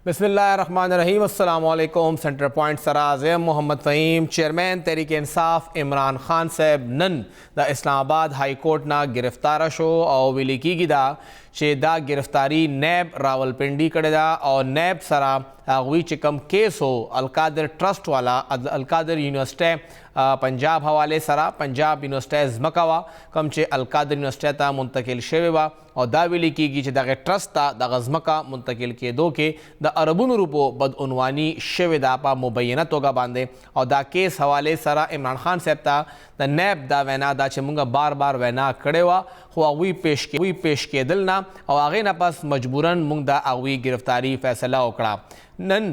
بسم الله الرحمن الرحیم. السلام علیکم. سنټر پوینټ سره زه محمد فهیم. چیئرمین تحریک انصاف عمران خان صاحب نن د اسلام آباد های کورټ نه گرفتار شو او ویل کیږي دا چې دا گرفتاری نیب راولپنډي کړې ده او نیب سره هغوی چې کوم کیس هو القادر ټرسټ والا، القادر یونیورسټۍ پنجاب حواله سره، پنجاب یونیورسټۍ ځمکه وه کوم چې القادر یونیورسټۍ ته منتقل شوې وه او دا ویل کیږي چې دغه ټرست ته دغه ځمکه منتقل کېدو کې د اربونو روپو بدعنواني شوې ده په مبینه توګه باندې. او دا کیس حواله سره عمران خان صاحب ته د نیب دا وینا دا چې مونږ بار بار وینا کړې وه خو هغوی پیش کېدل نه او هغې نه پس مجبوراً مونږ د هغوی ګرفتاري فیصله وکړه. نن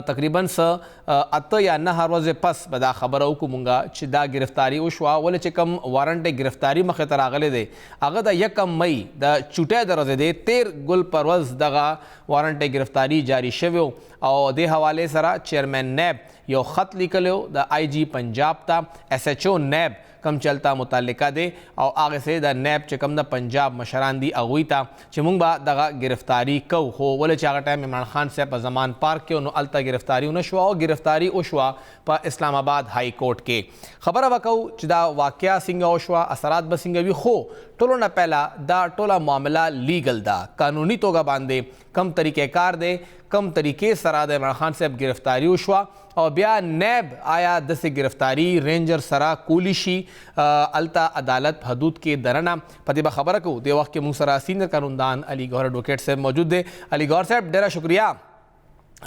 تقریبا څه 8 یا 9 ورځې پس به دا خبره وکړو مونږه چې دا ګرفتاری وشوه، ولې چې کوم وارنټ ګرفتاری مخې ته راغلی دی هغه د 1 مئی د چوټۍ د ورځې دی، تیر ګل پر ورځ دغه وارنټ ګرفتاری جاری شوی. او دې حوالې سره چیئرمین نیب یو خط لیکلی د آی جی پنجاب ته، ایس ایچ او نیب کم چلتا متعلقه دی او هغه سه د نیب چې کم د پنجاب مشران دي هغوی ته چې مونږ به دغه گرفتاری کو، خو ولې چې هغه ټایم عمران خان صاحب په زمان پارک کې نو هلته گرفتاری ونه شوه او گرفتاری وشوه په اسلام آباد های کورټ کې. خبره وکړو چې دا واقعا څنګه وشوه، اثرات به څنګه وي، خو ټولو نه پهله دا ټوله معامله لیګل ده، قانوني توګه باندې کم طریقې کار دی، کم طریقې سره د عمران خان صاحب گرفتاری وشوه او بیا نیب آیا داسې گرفتاری رینجر سره کولی شي هلته عدالت حدود کې دننه؟ په دې به خبره کوو. دې وخت کې موږ سره سینئر قانوندان علي ګوهر ایډوکیټ صاحب موجود دی. علي ګوهر صاحب، ډېره شکریہ.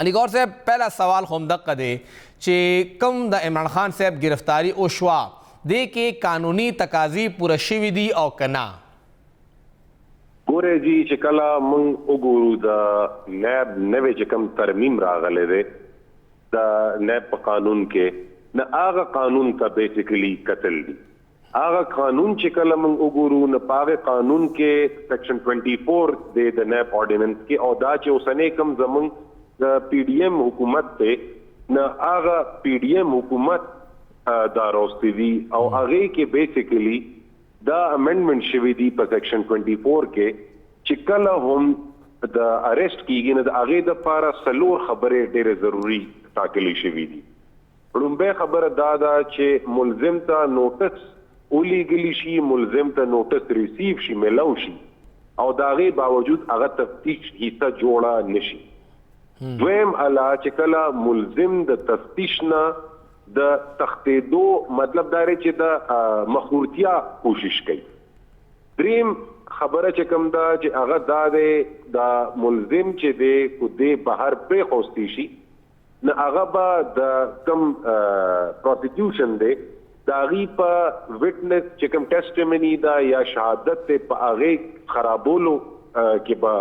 علي ګوهر صاحب، پهلا سوال خو هم دقه دی چې کوم د عمران خان صاحب گرفتاری وشوه، دې کې قانوني تقاضي پوره شوې دي او که نه؟ ګوره جی، چې کله مونږ وګورو د نیب نوې چې کوم ترمیم راغلی دی د نیب په قانون کې، نه هغه قانون ته بیسیکلی قتل دي. هغه قانون چې کله مونږ وګورو نه پاغه قانون کې سیکشن 24 دی د نیب آرډیننس کې، او دا چې اوسنۍ کوم زمونږ د پی ډی ایم حکومت ته، نه هغه پی ډی ایم حکومت دا راوستي دي او هغه کې بیسیکلی دا امندمنټ شوی دی په سیکشن 24 کې چې کله هم د ارست کیږي نه د هغه د پاره څلور خبرې ډېرې ضروری ټاکلې شوې دي. لومبه خبره دا ده چې ملزم ته نوټس ولیږل شي، ملزم ته نوټس ریسیو شي، ملو شي او د هغې باوجود هغه تفتیش حصه جوړه نشي. دویم الا چې کله ملزم د تفتیش نه د تختیدو، مطلب دا دی چې د مخورتیا کوشش کوي. دریم خبره چې کوم دا چې هغه دا دی، دا ملزم چې دی کو دی بهر پرې خوستی شي نه هغه به د کم پروسیکیوشن دی د هغې په وټنس چې کوم ټیسټیمنی دا یا شهادت ته په هغې خرابولو کې به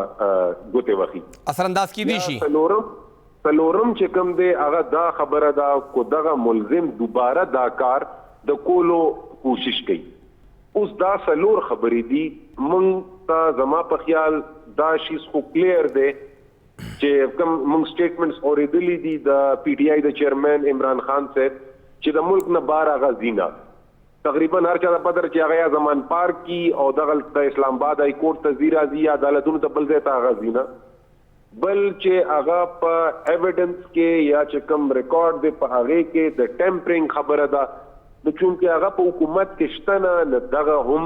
ګوتې وهي، اثر انداز کیدی شي. څلورم چې کوم دی هغه دا خبره ده کو دغه ملزم دوباره دا کار د کولو کوشش کوي. اوس دا څلور خبرې دي. مونږ ته زما په خیال دا شیز خو کلیر دی چې کوم مونږ سټیټمنټس اورېدلې دي د پی ټی آی د چیرمن عمران خان صاحب چې د ملک نه بار هغه ځینه تقریبا هر چا د پدر چې هغه یا زمان پارک کی او دغه د اسلام آباد های کورټ ته ځي راځي یا عدالتونو ته بل ځای ته هغه ځینه. بل چې هغه په ایویډنس کې یا چې کوم ریکارډ دی په هغه کې د ټمپرینګ خبره ده، نو چونکه هغه په حکومت کې شته نه، نه دغه هم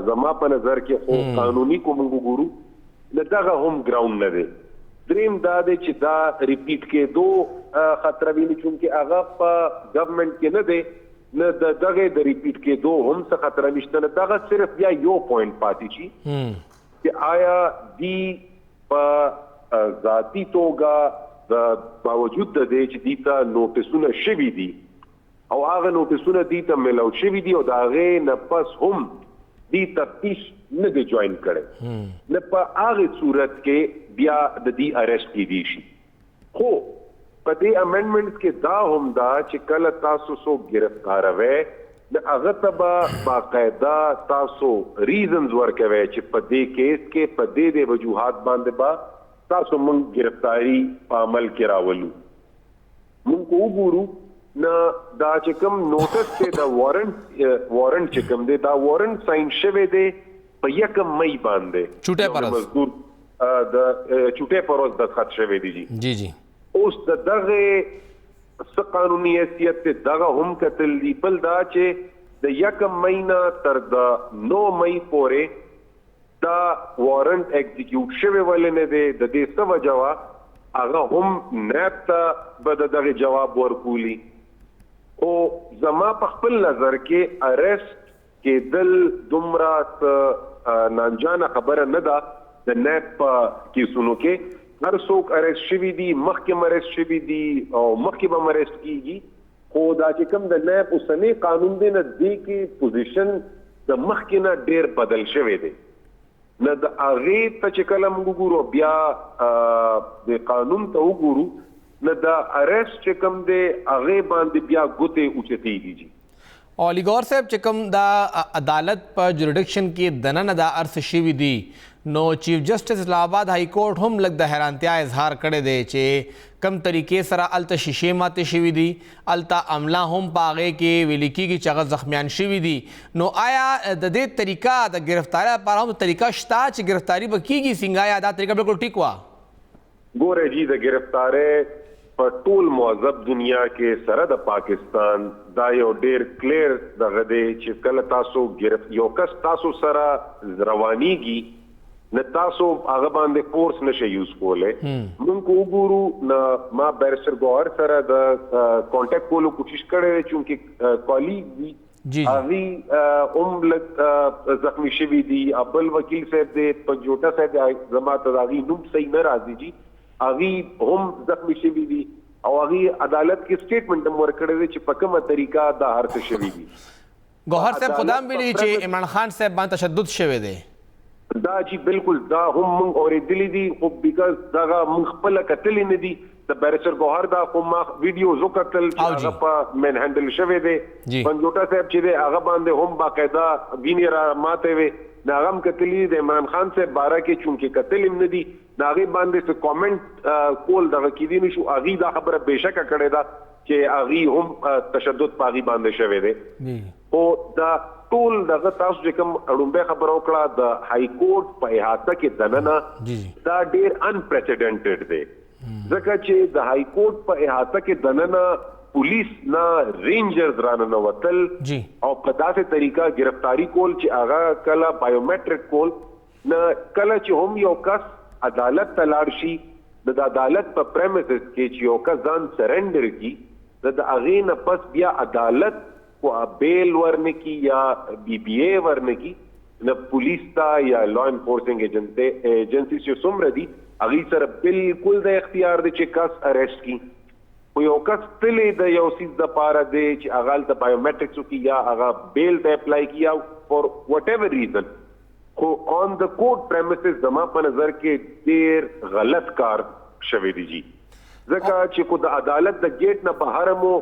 زما په نظر کې خو قانوني کوم وګورو نه دغه هم ګراوند نه دی. دریم دا دی چې دا ریپیټ کېدو خطر ویني، چونکه هغه په ګورنمنت کې نه دی، نه د دغه د ریپیټ کېدو هم څه خطر نشته. نه دغه صرف بیا یو پوینټ پاتې شي چې آیا دی په ذاتی توګه د باوجود د دې چې دی ته نوټسونه شوي دي او هغه نوټسونه دی ته ملو شوي دي او د هغې نه پس هم دی تفتیش نه دی جوائن کړی، نه په هغه صورت کې بیا د دې ارست کیدی شي. خو په دې امندمنټس کې دا هم دا چې کله تاسو څوک ګرفتاروي نو هغه ته به باقاعده تاسو ریزنز ورکوي چې په دې کیس کې په دې دې وجوهات باندې با تاسو مونږ ګرفتاری په عمل کې راولو. مونږ کو وګورو نه دا چې کوم نوټس دی، دا وارنټ چې کوم دی، دا وارنټ ساين شوی دی په 1 مئی باندې چوټه پرس مزدور. د چوټې پر ورځ دستخط شوی دی جی. جی جی. اوس د دغه څه قانوني حیثیت دی، دغه هم کتل دي. بل دا چې د 1 مئی نه تر د 9 مئی پورې دا وارنټ ایگزیکیوټ شوی ولې نه دی، د دې څه وجه وه، هغه هم نیب ته به د دغه جواب ورکولی. خو زما په خپل نظر کې ارست کېدل دومره څه نانجانه خبره نه ده. د نیب په کیسونو کې هر څوک ارست شوي دي، مخکې هم ارست شوي دي او مخکې به هم ارست کېږي. خو دا چې کوم د نیب اوسنی قانون دی نه، دې کې پوزیشن د مخکې نه ډېر بدل شوی دی. نه د هغې ته چې کله موږ وګورو، بیا د قانون ته وګورو، نه د ارست چې کوم دی هغې باندې بیا ګوتې اوچتېږي جي. او علي ګوهر صاحب، چې کوم دا عدالت په جوریډکشن کې دننه دا هر څه شوي دي، نو چیف جسټس اسلام آباد های کورټ هم لږ د حیرانتیا اظهار کړی دی چې کم طریقې سره هلته شیشې ماتې شوي دي، هلته عمله هم په هغې کې ویل کېږي چې هغه زخمیان شوي دي. نو آیا د دې طریقه د ګرفتارۍ لپاره هم طریقه شته چې ګرفتاري به کېږي څنګه؟ آیا دا طریقه بالکل ټیک وه؟ ګوره جی، د ګرفتارۍ په ټول مهذب دنیا کې سره د پاکستان دا یو ډیر کلیر دغه دی چې کله تاسو یو کس تاسو سره روانیږي، نه تاسو هغه باندې فورس نشئ یوز کولی. مونږ که وګورو، نه ما بیرسټر ګوهر سره د کانټیکټ کولو کوشش کړی دی، چونکې کالیګ دي، هغوی هم لږ زخمی شوي دي. بل وکیل صاحب دی، پنجوټه صاحب دی، زما ته د هغوی نوم صحیح نه راځي جي، هغوی هم زخمی شوي دي او هغوی عدالت کې سټیټمنټ هم ورکړی دی چې په کومه طریقه دا هر څه شوي دي. ګوهر صاحب، خو دا هم ویلي چې عمران خان صاحب باندې تشدد شوی دی. دا جی بالکل دا هم مونږ اورېدلي دي، خو بیکاز دغه مونږ خپله کتلي نه دي. د بیرسټر ګوهر دا خو ما ویډیوز وکتل چې هغه په مین هینډل شوی دی. پنجوټه صاحب چې دی هغه باندې هم باقاعده وینې را ماتې وې، نو هغه هم کتلي دي. د عمران خان صاحب باره کې چونکې کتلي هم نه دي، د هغې باندې څه کامنټ کول دغه کېدی نه شو. هغې دا خبره بېشکه کړې ده چې هغې هم تشدد په هغې باندې شوی دی. خو دا ټول دغه تاسو چې کوم ړومبی خبره وکړه د های کورټ په احاطه کې دننه، دا ډېر انپریسیډنټډ دی، ځکه چې د های کورټ په احاطه کې دننه پولیس نه رینجرز راننوتل او په داسې طریقه ګرفتاری کول چې هغه کله بایومټریک کول، نه کله چې هم یو کس عدالت ته لاړ شي، نو د عدالت په پریمیسز کې چې یو کس ځان سرندر کړي، نو د هغې نه پس بیا عدالت کو بیل ورنکي یا بی بی ای ورنکي، نه پولیس ته یا لا انفورسینګ ایجنسي چې څومره دي هغې سره بالکل د اختیار دی چې کس ارست کړي. خو یو کس تللی د یو څیز دپاره دی چې هغه هلته بایومټریکس وکړي یا هغه بیل ته اپلای کړي یا فار واټ ایور ریزن، خو آن د کورټ پریمیسز زما په نظر کې ډېر غلط کار شوی دی جی، ځکه چې کو د عدالت د ګیټ نه بهر مو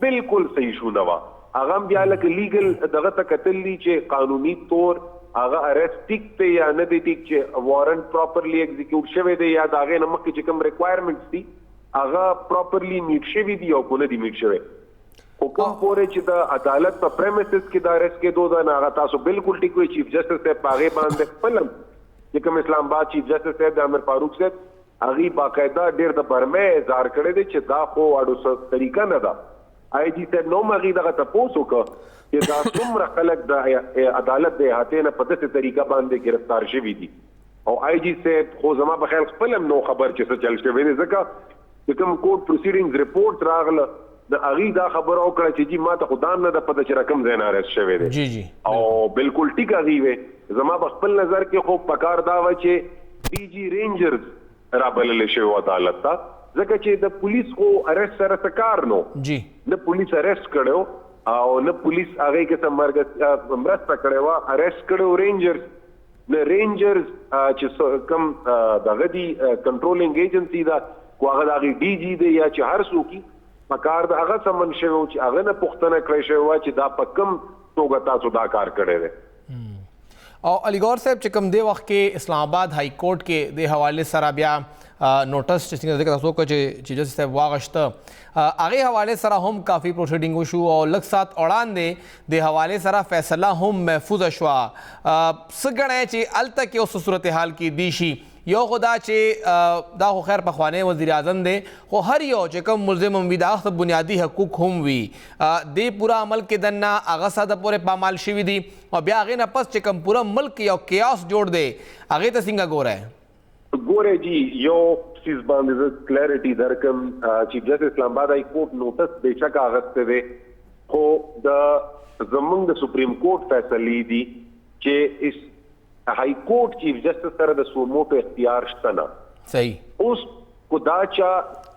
بالکل صحیح شو نه وه. هغه هم بیا لکه لیګل دغه ته کتل دي چې قانوني طور هغه ارست ټیک دی یا نه دی ټیک، چې وارنټ پراپرلی ایگزیکیوټ شوی دی یا د هغې نه مخکې چې کوم ریکوایرمنټس دي هغه پراپرلی میټ شوي دي او که نه دي میټ شوی. خو کوم پورې چې د عدالت په پریمیسز کې د ارست کېدو ده، نو هغه تاسو بالکل ټیک وئ. چیف جسټس صاحب په هغې باندې خپل هم چې کوم اسلام آباد چیف جسټس صاحب د عامر فاروق صاحب هغې باقاعده ډېر د برمې اظهار کړی دی چې دا خو اړو څه طریقه نه ده. آی جی صاحب نو هم هغې دغه تپوس وکړ چې دا څومره خلک د عدالت د احاطې نه په داسې طریقه باندې ګرفتار شوي دي، او آی جی صاحب خو زما په خیال خپل هم نو خبر چې څه چل شوی دی، ځکه چې کوم کورټ پروسیډینګز رپورټ راغله نو هغې دا خبره وکړه چې جی ما ته خو دا نه ده پته چې رقم ځای نه ارست شوی دی. او بالکل ټیک هغې وی. زما په خپل نظر کې خو پکار دا وه چې ډي جي رینجرز رابللی شوی و عدالت ته، ځکه چې د پولیس خو ارست سره څه کار نو، نه پولیس ارست کړی او نه پولیس هغې کې څه مرسته کړې وه، ارست کړی و رینجرز. نه رینجرز چې کوم دغه دي کنټرولینګ ایجنسي ده، کو هغه د هغې ډي جي دی یا چې هر څوک وي، پکار د هغه سمن شوی و چې هغه نه پوښتنه کړی شوې وه چې دا په کوم توګه تاسو دا کار کړی دی. او علي ګوهر صاحب، چې کوم دې وخت کې اسلام آباد های کورټ کې دې حوالې سره بیا نوټس چې څنګه ذکر تاسو وکړ چې چیف جسټس صاحب واغشته، هغې حوالې سره هم کافي پروسیډینګ وشو او لږ ساعت وړاندې دې حوالې سره فیصله هم محفوظه شوه. څه ګڼئ چې هلته کې اوس صورتحال کې دی شي؟ یو خو دا چې دا خو خیر پخوانی وزیر اعظم دی، خو هر یو چې کوم ملزم هم وي د هغه بنیادي حقوق هم وي، دې پوره عمل کې دننه هغه ساده پورې پامال شوي دي، او بیا هغې نه پس چې کوم پوره ملک یو کیاس جوړ دی، هغې ته څنګه ګورئ؟ ګورئ جی، یو څیز باندې زه کلیرټي درکم چې جسټس اسلام آباد های کورټ نوټس بېشکه اخیستی دی، خو د زمونږ د سپریم کورټ فیصلې دي چې های کورټ چیف جسټس سره د سوموټو اختیار شته نه. صحیح. اوس کو دا چا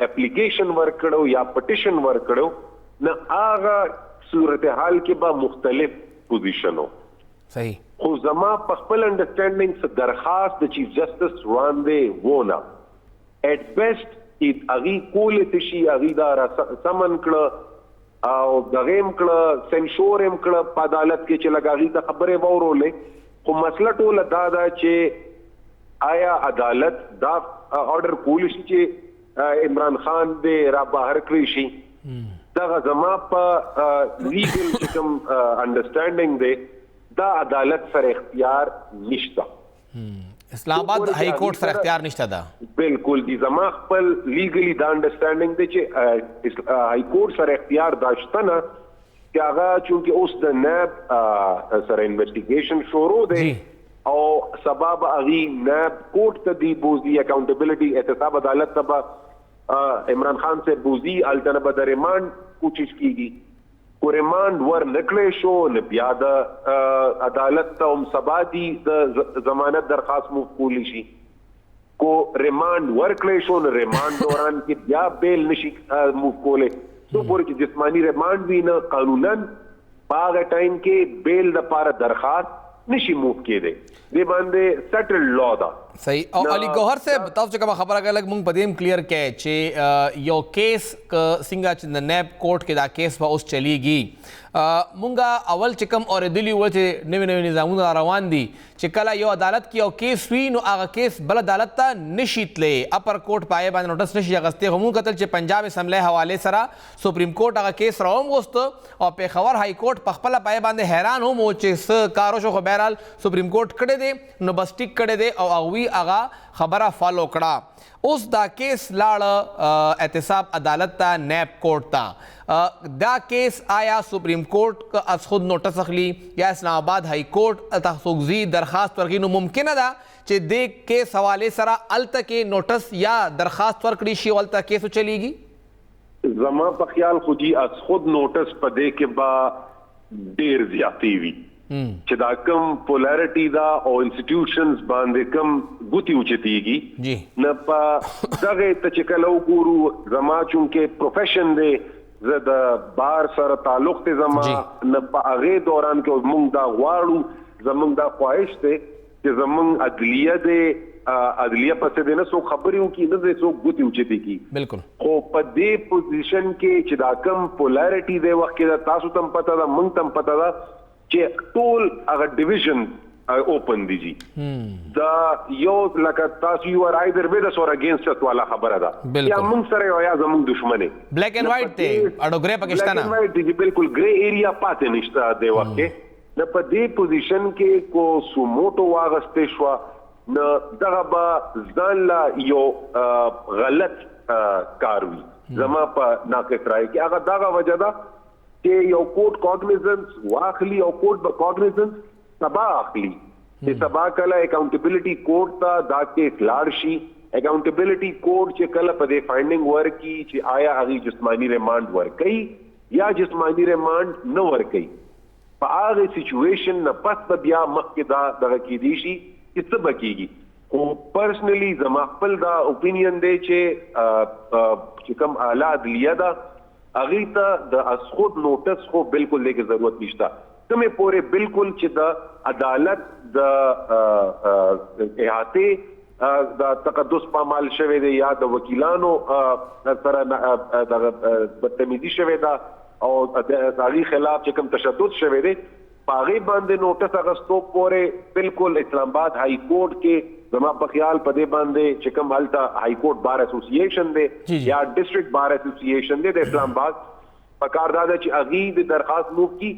اپلیکیشن ورکړو یا پټیشن ورکړو، نه هغه صورتحال کې به مختلف پوزیشن و. صحیح. خو زما په خپل انډرسټینډینګ څه درخواست د چیف جسټس وړاندې و نه. اټ بیسټ هغې کولی څه شي، هغې دا را سمن کړه او دغه یې هم کړه، سنشور یې هم کړه په عدالت کې چې لږ هغې ته خبرې واورولې. خو مسله ټوله دا ده چې آیا عدالت دا آرډر کولی شي چې عمران خان دې را بهر کړی شي؟ دغه زما په لیګل چې کوم انډرسټینډینګ دی، دا عدالت سره اختیار نشته. اسلام آباد های کورټ سره اختیار نشته ده. بالکل دی، زما خپل لیګلی دا انډرسټینډینګ دی چې های کورټ سره اختیار دا شته نه، چې هغه چونکه اوس د نیب سره انویسټیګیشن شروع دی او سبا به هغې نیب کورټ ته دی بوځي، اکاونټیبিলিټي احتساب عدالت ته به عمران خان صاحب بوځي، هلته نه به د ریمانډ کوشش کیږي. کو ریمانډ ور نکړی شو نو بیا د عدالت ته هم سبا دی د ضمانت درخواست موو کولی شي. کو ریمانډ ورکړی شو نو ریمانډ دوران کې بیا بیل نشي موو کولی، څو پورې چې جسماني ریمانډ وي نه قانونا په هغه ټایم کې بیل دپاره درخواست نشي موو کېدی. دې باندې سیټلډ لا ده. صحیح. او علي ګوهر صاحب، تاسو چې کومه خبره کوئ لږ مونږ په دې هم کلیر کړئ چې یو کیس که څنګه چې د نیب کورټ کې دا کیس به اوس چلیږي، مونږ اول چې کوم اورېدلي وو چې نوي نوي نظامونه روان دي چې کله یو عدالت کې یو کیس وي نو هغه کیس بل عدالت ته نشي تللی، اپر کورټ په هغې باندې نوټس نشي اخیستی. خو مونږ کتل چې پنجاب اسمبلۍ حوالې سره سپریم کورټ هغه کیس راوغوست او پېښور های کورټ په خپله په هغې باندې حیران هم و چې څه کار وشو، خو بهرحال سپریم کورټ کړی دی نو بس ټیک کړی دی او هغوی هغه خبره فالو کړه. اوس دا کیس لاړه احتساب عدالت ته، نیب کورټ ته. دا کیس آیا سپریم کورټ که از خود نوټس اخلي یا اسلام آباد های کورټ ته څوک ځي درخواست ورکوي، نو ممکنه ده چې دې کیس حوالې سره هلته کې نوټس یا درخواست ورکړي شي او هلته کیس وچلیږي؟ زما په خیال خو جی از خود نوټس په دې کې به ډېر زیاتې وي چې دا کوم پولاریټي دا او انسټیټیوشنز باندې کوم ګوتې اوچتېږي نه په دغه ته چې کله وګورو، زما چونکې پروفیشن دی، زه د بار سره تعلق دی زما، نه په هغې دوران کې موږ دا غواړو، زموږ دا خواهش دی چې زموږ عدلیه دی، عدلیه پسې دې نه څوک خبرې وکړي، نه دې څوک ګوتې اوچتې کړي. بالکل. خو په دې پوزیشن کې چې دا کوم پولاریټي دی وخت کې، دا تاسو ته هم پته ده، موږ ته هم پته ده چې ټول هغه ډیویژن اوپن دي جی. دا یو لکه تاسو یو ار ایدر وذ اس اور اگینست اس والا خبره ده، یا موږ سره یو یا زموږ دشمن دی. بلیک اینډ وایټ دی، اډو ګری پکې شته نه. بلیک اینډ وایټ دی جی، بالکل ګری ایریا پاتې نشته دی وخت کې. نه په دې پوزیشن کې کو سوموټو واغستې شوه نه دغه به ځان له یو غلط کار وي زما په ناقص رائے کې. هغه دغه وجه ده چې یو کورټ کاګنیزنس واخلي او کورټ به کاګنیزنس سبا اخلي چې سبا کله اکاونټیبিলিټي کورټ ته دا کیس لاړ شي، اکاونټیبিলিټي کورټ چې کله په دې فایندینګ ورکي چې آیا هغې جسماني ریمانډ ورکوي یا جسماني ریمانډ نه ورکوي، په هغې سچویشن نه پس به بیا مخکې دا دغه کېدی شي چې څه به کېږي. خو پرسنلی زما خپل دا اوپینین دی چې کوم اعلی عدلیه ده هغې ته د از خود نوټس خو بالکل دې کې ضرورت نشته، کومې پورې بالکل چې د عدالت د احاطې د تقدس پامال شوی دی یا د وکیلانو سره دغه بدتمیزي شوې ده او د هغې خلاف چې کوم تشدد شوی دی په هغې باندې نوټس اخیستو پورې بالکل اسلام آباد های کورټ کې زما په خیال په دې باندې چې کوم هلته های کورټ بار اسوسییشن دی یا ډسټرکټ بار اسوسییشن دی د اسلام آباد، په کار دا ده چې هغې د درخواست موو کړي،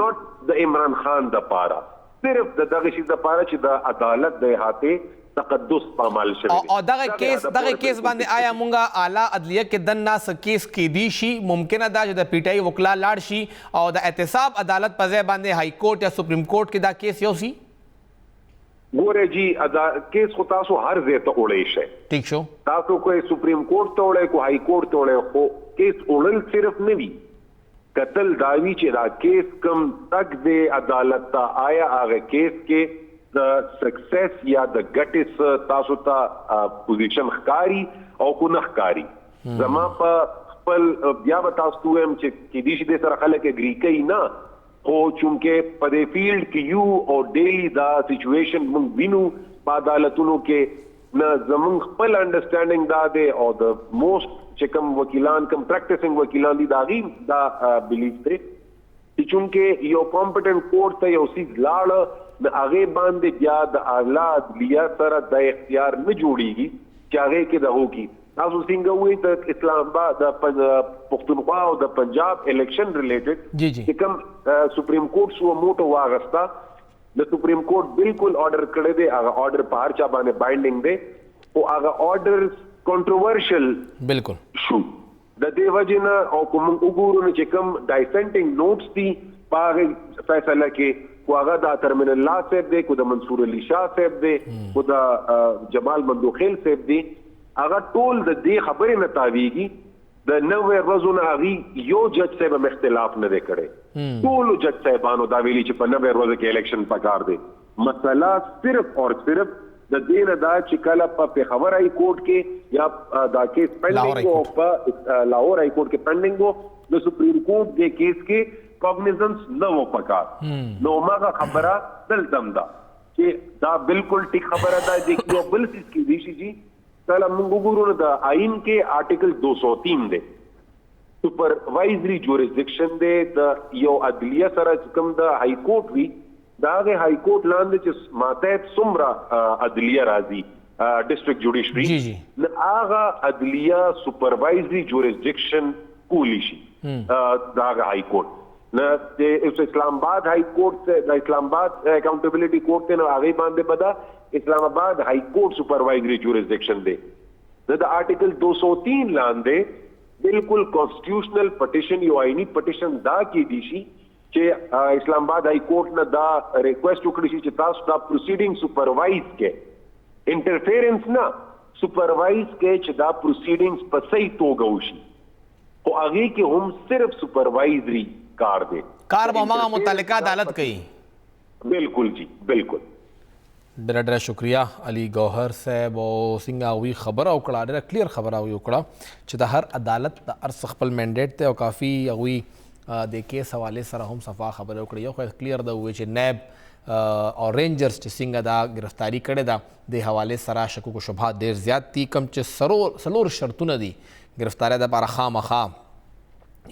نوټ د عمران خان دپاره، صرف د دغه شي دپاره چې د عدالت د احاطې تقدس پامال شوی دی. او دغه کیس دغه کیس باندې آیا مونږه اعلی عدلیه کې دننه څه کیس کیدی شي؟ ممکنه ده چې د پي ټي آی وکلا لاړ شي او د احتساب عدالت په ځای باندې های کورټ یا سپریم کورټ کې دا کیس یوسي؟ ګورئ جی، دا کیس خو تاسو هر ځای ته وړی شئ. ټیک شو. تاسو که سپریم کورټ ته وړی، کو های کورټ ته وړی، خو کیس وړل صرف نه وي، کتل دا وي چې دا کیس کوم تګ دی عدالت ته، آیا هغه کیس کې د سکسس یا د ګټې څه تاسو ته پوزیشن ښکاري او کو نه ښکاري. زما په خپل بیا به تاسو ته ووایم چې کېدای شي دې سره خلک اګري کوي نه، خو چونکه په دې فیلډ کې یو او ډیلی دا سچویشن موږ وینو په عدالتونو کې، نه زمونږ خپل انډرسټانډینګ دا دی او د موست چې کوم وکیلان، کوم پریکټیسینګ وکیلان دي، دا غي دا بلیف دی چې چونکه یو کمپټنټ کورټ ته یو څیز لاړ، نو هغې باندې بیا د اعلی عدلیه سره د اختیار نه جوړیږي چې هغې کې د هوکي. تاسو څنګه وایئ د اسلام آباد، د پښتونخوا او د پنجاب الیکشن ریلیټډ چې کوم سپریم کورټ سو موټو واغستا، د سپریم کورټ بالکل آرډر کړی دی، هغه آرډر په هر چا باندې بایندینګ دی، خو هغه آرډر کنټروورشل شو د دې وجې نه. او که موږ وګورو نو چې کوم ډایسنټینګ نوټس دي په هغې فیصله کې، کو هغه د اطهر من الله صاحب دی، کو د منصور علي شاه صاحب دی، کو د جمال مندوخیل صاحب دی، هغه ټول د دې خبرې نه تاویږي. د 90 ورځو نه هغوی یو جج صاحب هم اختلاف نه دی کړی. ټولو جج صاحبانو دا ویلي چې په 90 ورځو کې الیکشن پکار دی. مسله صرف اور صرف د دې نه دا چې کله په پېښور های کورټ کې یا دا کیس پینډینګ وو، په لاهور های کورټ کې پینډینګ وو، د سپریم کورټ دې کیس کې کوګنیزنس نه و پکار. نو ماغه خبره دلته هم ده چې دا بالکل ټیک خبره ده. چې یو بل څیز کې دی شي جی، کله موږ وګورو نو د آئین کې آرټیکل 203 دی، سپروایزری جوریسډکشن دی د یو عدلیه سره. چې کوم د های کورټ وي، د هغې های کورټ لاندې چې ماتحت څومره عدلیه راځي، ډیسټریکټ جوډیشري، نو هغه عدلیه سپروایزری جوریسډکشن کولی شي د هغه های کورټ نه. د اسلام آباد های کورټ، د اسلام آباد اکاونټیبিলিټي کورټ ته، نو هغې باندې به د اسلام آباد های کورټ سپروایزری جوریسډکشن دی. د آرټیکل 203 لاندې بالکل کانسټیټیوشنل پټیشن، یو آئینی پټیشن دا کېدی شي چې اسلام آباد های کورټ نه دا ریکوست وکړي شي چې تاسو دا پروسیډینګ سپروایز کړئ، انټرفیرنس نه، سپروایز کړئ چې دا پروسیډینګز په صحیح توګه وشي. خو هغې کې هم صرف سپروایزری کار دی، کار به هماغه متعلقه عدالت کوي. بالکل جی، بالکل. ډېره ډېره شکریه علي ګوهر صاحب. او څنګه هغوی خبره وکړه، ډېره کلیر خبره هغوی وکړه چې د هر عدالت د هر څه خپل منډیټ دی، او کافي هغوی د کیس حوالې سره هم صفا خبره وکړه. یو خو کلیر ده وویل چې نیب او رینجرز چې څنګه دا ګرفتاري کړې ده، د حوالې سره شکوک و شبهات ډېر زیات دي. کوم چې څلور شرطونه دي ګرفتارۍ دپاره، خامخا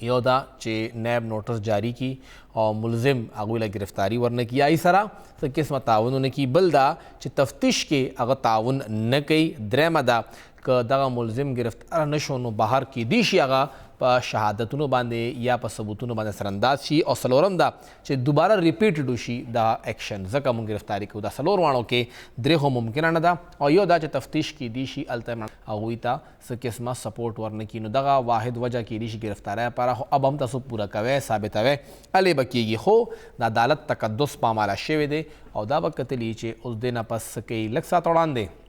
یو دا چې نیب نوټس جاری کی او ملزم هغوی له ګرفتاری ورنه کی یا یې سره څه قسمه تعاون ونه کی، بل دا چې تفتیش کې هغه تعاون نه کوي، درېیمه دا که دغه ملزم ګرفتار نه شو نو بهر کېدی شي هغه په شهادتونو باندې یا په ثبوتونو باندې سرانداز شي، او څلورم دا چې دوباره ریپیټډ وشي دا اکشن، ځکه موږ ګرفتاري کوو. دا څلور واڼو کې درې خو ممکنه نه ده، او یو دا چې تفتیش کېدی شي هلته هغوی ته څه قسمه سپورټ ورنه کړي. نو دغه واحد وجه کېدی شي ګرفتارۍ لپاره، خو اب هم تاسو پوره کوئ، ثابتوئ، هلې به کېږي. خو د عدالت تقدس پاماله شوی دی او دا به کتلی چې اوس دې نه پس څه کوي. لږ ساعت وړاندې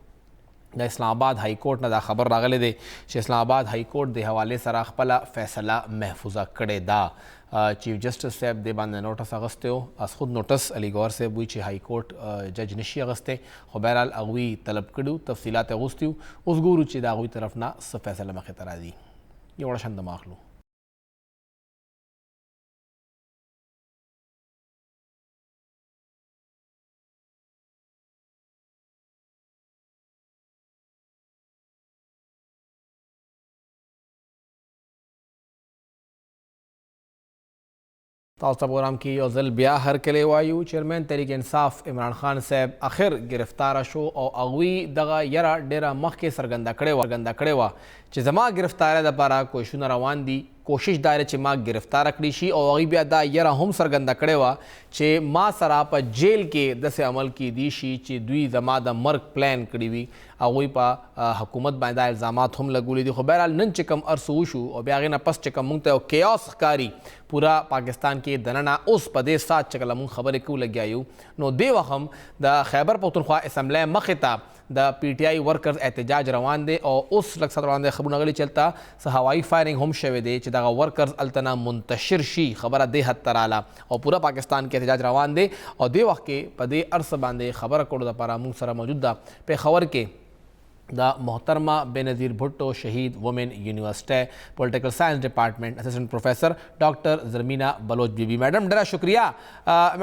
د اسلام آباد های کورټ نه دا خبر راغلی دی چې اسلام آباد های کورټ د حوالې سره خپله فیصله محفوظه کړې ده. چیف جسټس صاحب دې باندې نوټس اغوستی و، از خود نوټس علي ګوهر صاحب وایي چې های کورټ جج نشي اغوستی، خو بهرحال هغوی طلب کړي وو، تفصیلات یې اغوستي وو. اوس ګورو چې د هغوی طرف نه څه فیصله مخې ته راځي. یو وړه شان دمه اخلو. تاسو ته پروګرام کې یو ځل بیا هرکلی وایو. چیئرمین تحریک انصاف عمران خان صاحب اخر ګرفتار شو، او هغوی دغه یره ډېره مخکې څرګنده کړې وه چې زما ګرفتارۍ دپاره کوششونه روان دي، کوشش دا دی چې ما ګرفتاره کړی شي او هغوی بیا دا یره هم څرګنده کړې وه چې ما سره په جیل کې داسې عمل کیدی شي چې دوی زما د مرګ پلان کړی وي. هغوی په حکومت باندې دا الزامات هم لګولي دي. خو بهرحال نن چې کوم هر څه وشو او بیا هغې نه پس چې کوم موږ ته یو کیاس ښکاري پوره پاکستان کې دننه، اوس په دې ساعت چې کله موږ خبرې کوو لګیا یو، نو دې وخت هم د خیبر پښتونخوا اسمبلۍ مخې ته د پي ټي آی ورکرز احتجاج روان دی او اوس لږ ساعت وړاندې خبرونه غلي چې هلته څه هوایي فایرینګ هم شوی دی چې دغه ورکرز هلته نه منتشر شي. خبره دې حد ته راله او پوره پاکستان کې احتجاج روان دی او دې وخت کې په دې هر څه باندې خبره کولو دپاره موږ سره موجود ده پېښور کې د محترمه بېنظیر بھټو شهید وومن یونیورسټۍ پولیټیکل ساينس ډپارټمنټ اسسټنټ پروفیسر ډاکټر زرمینا بلوچ بی بی. میډم ډېره شکریه.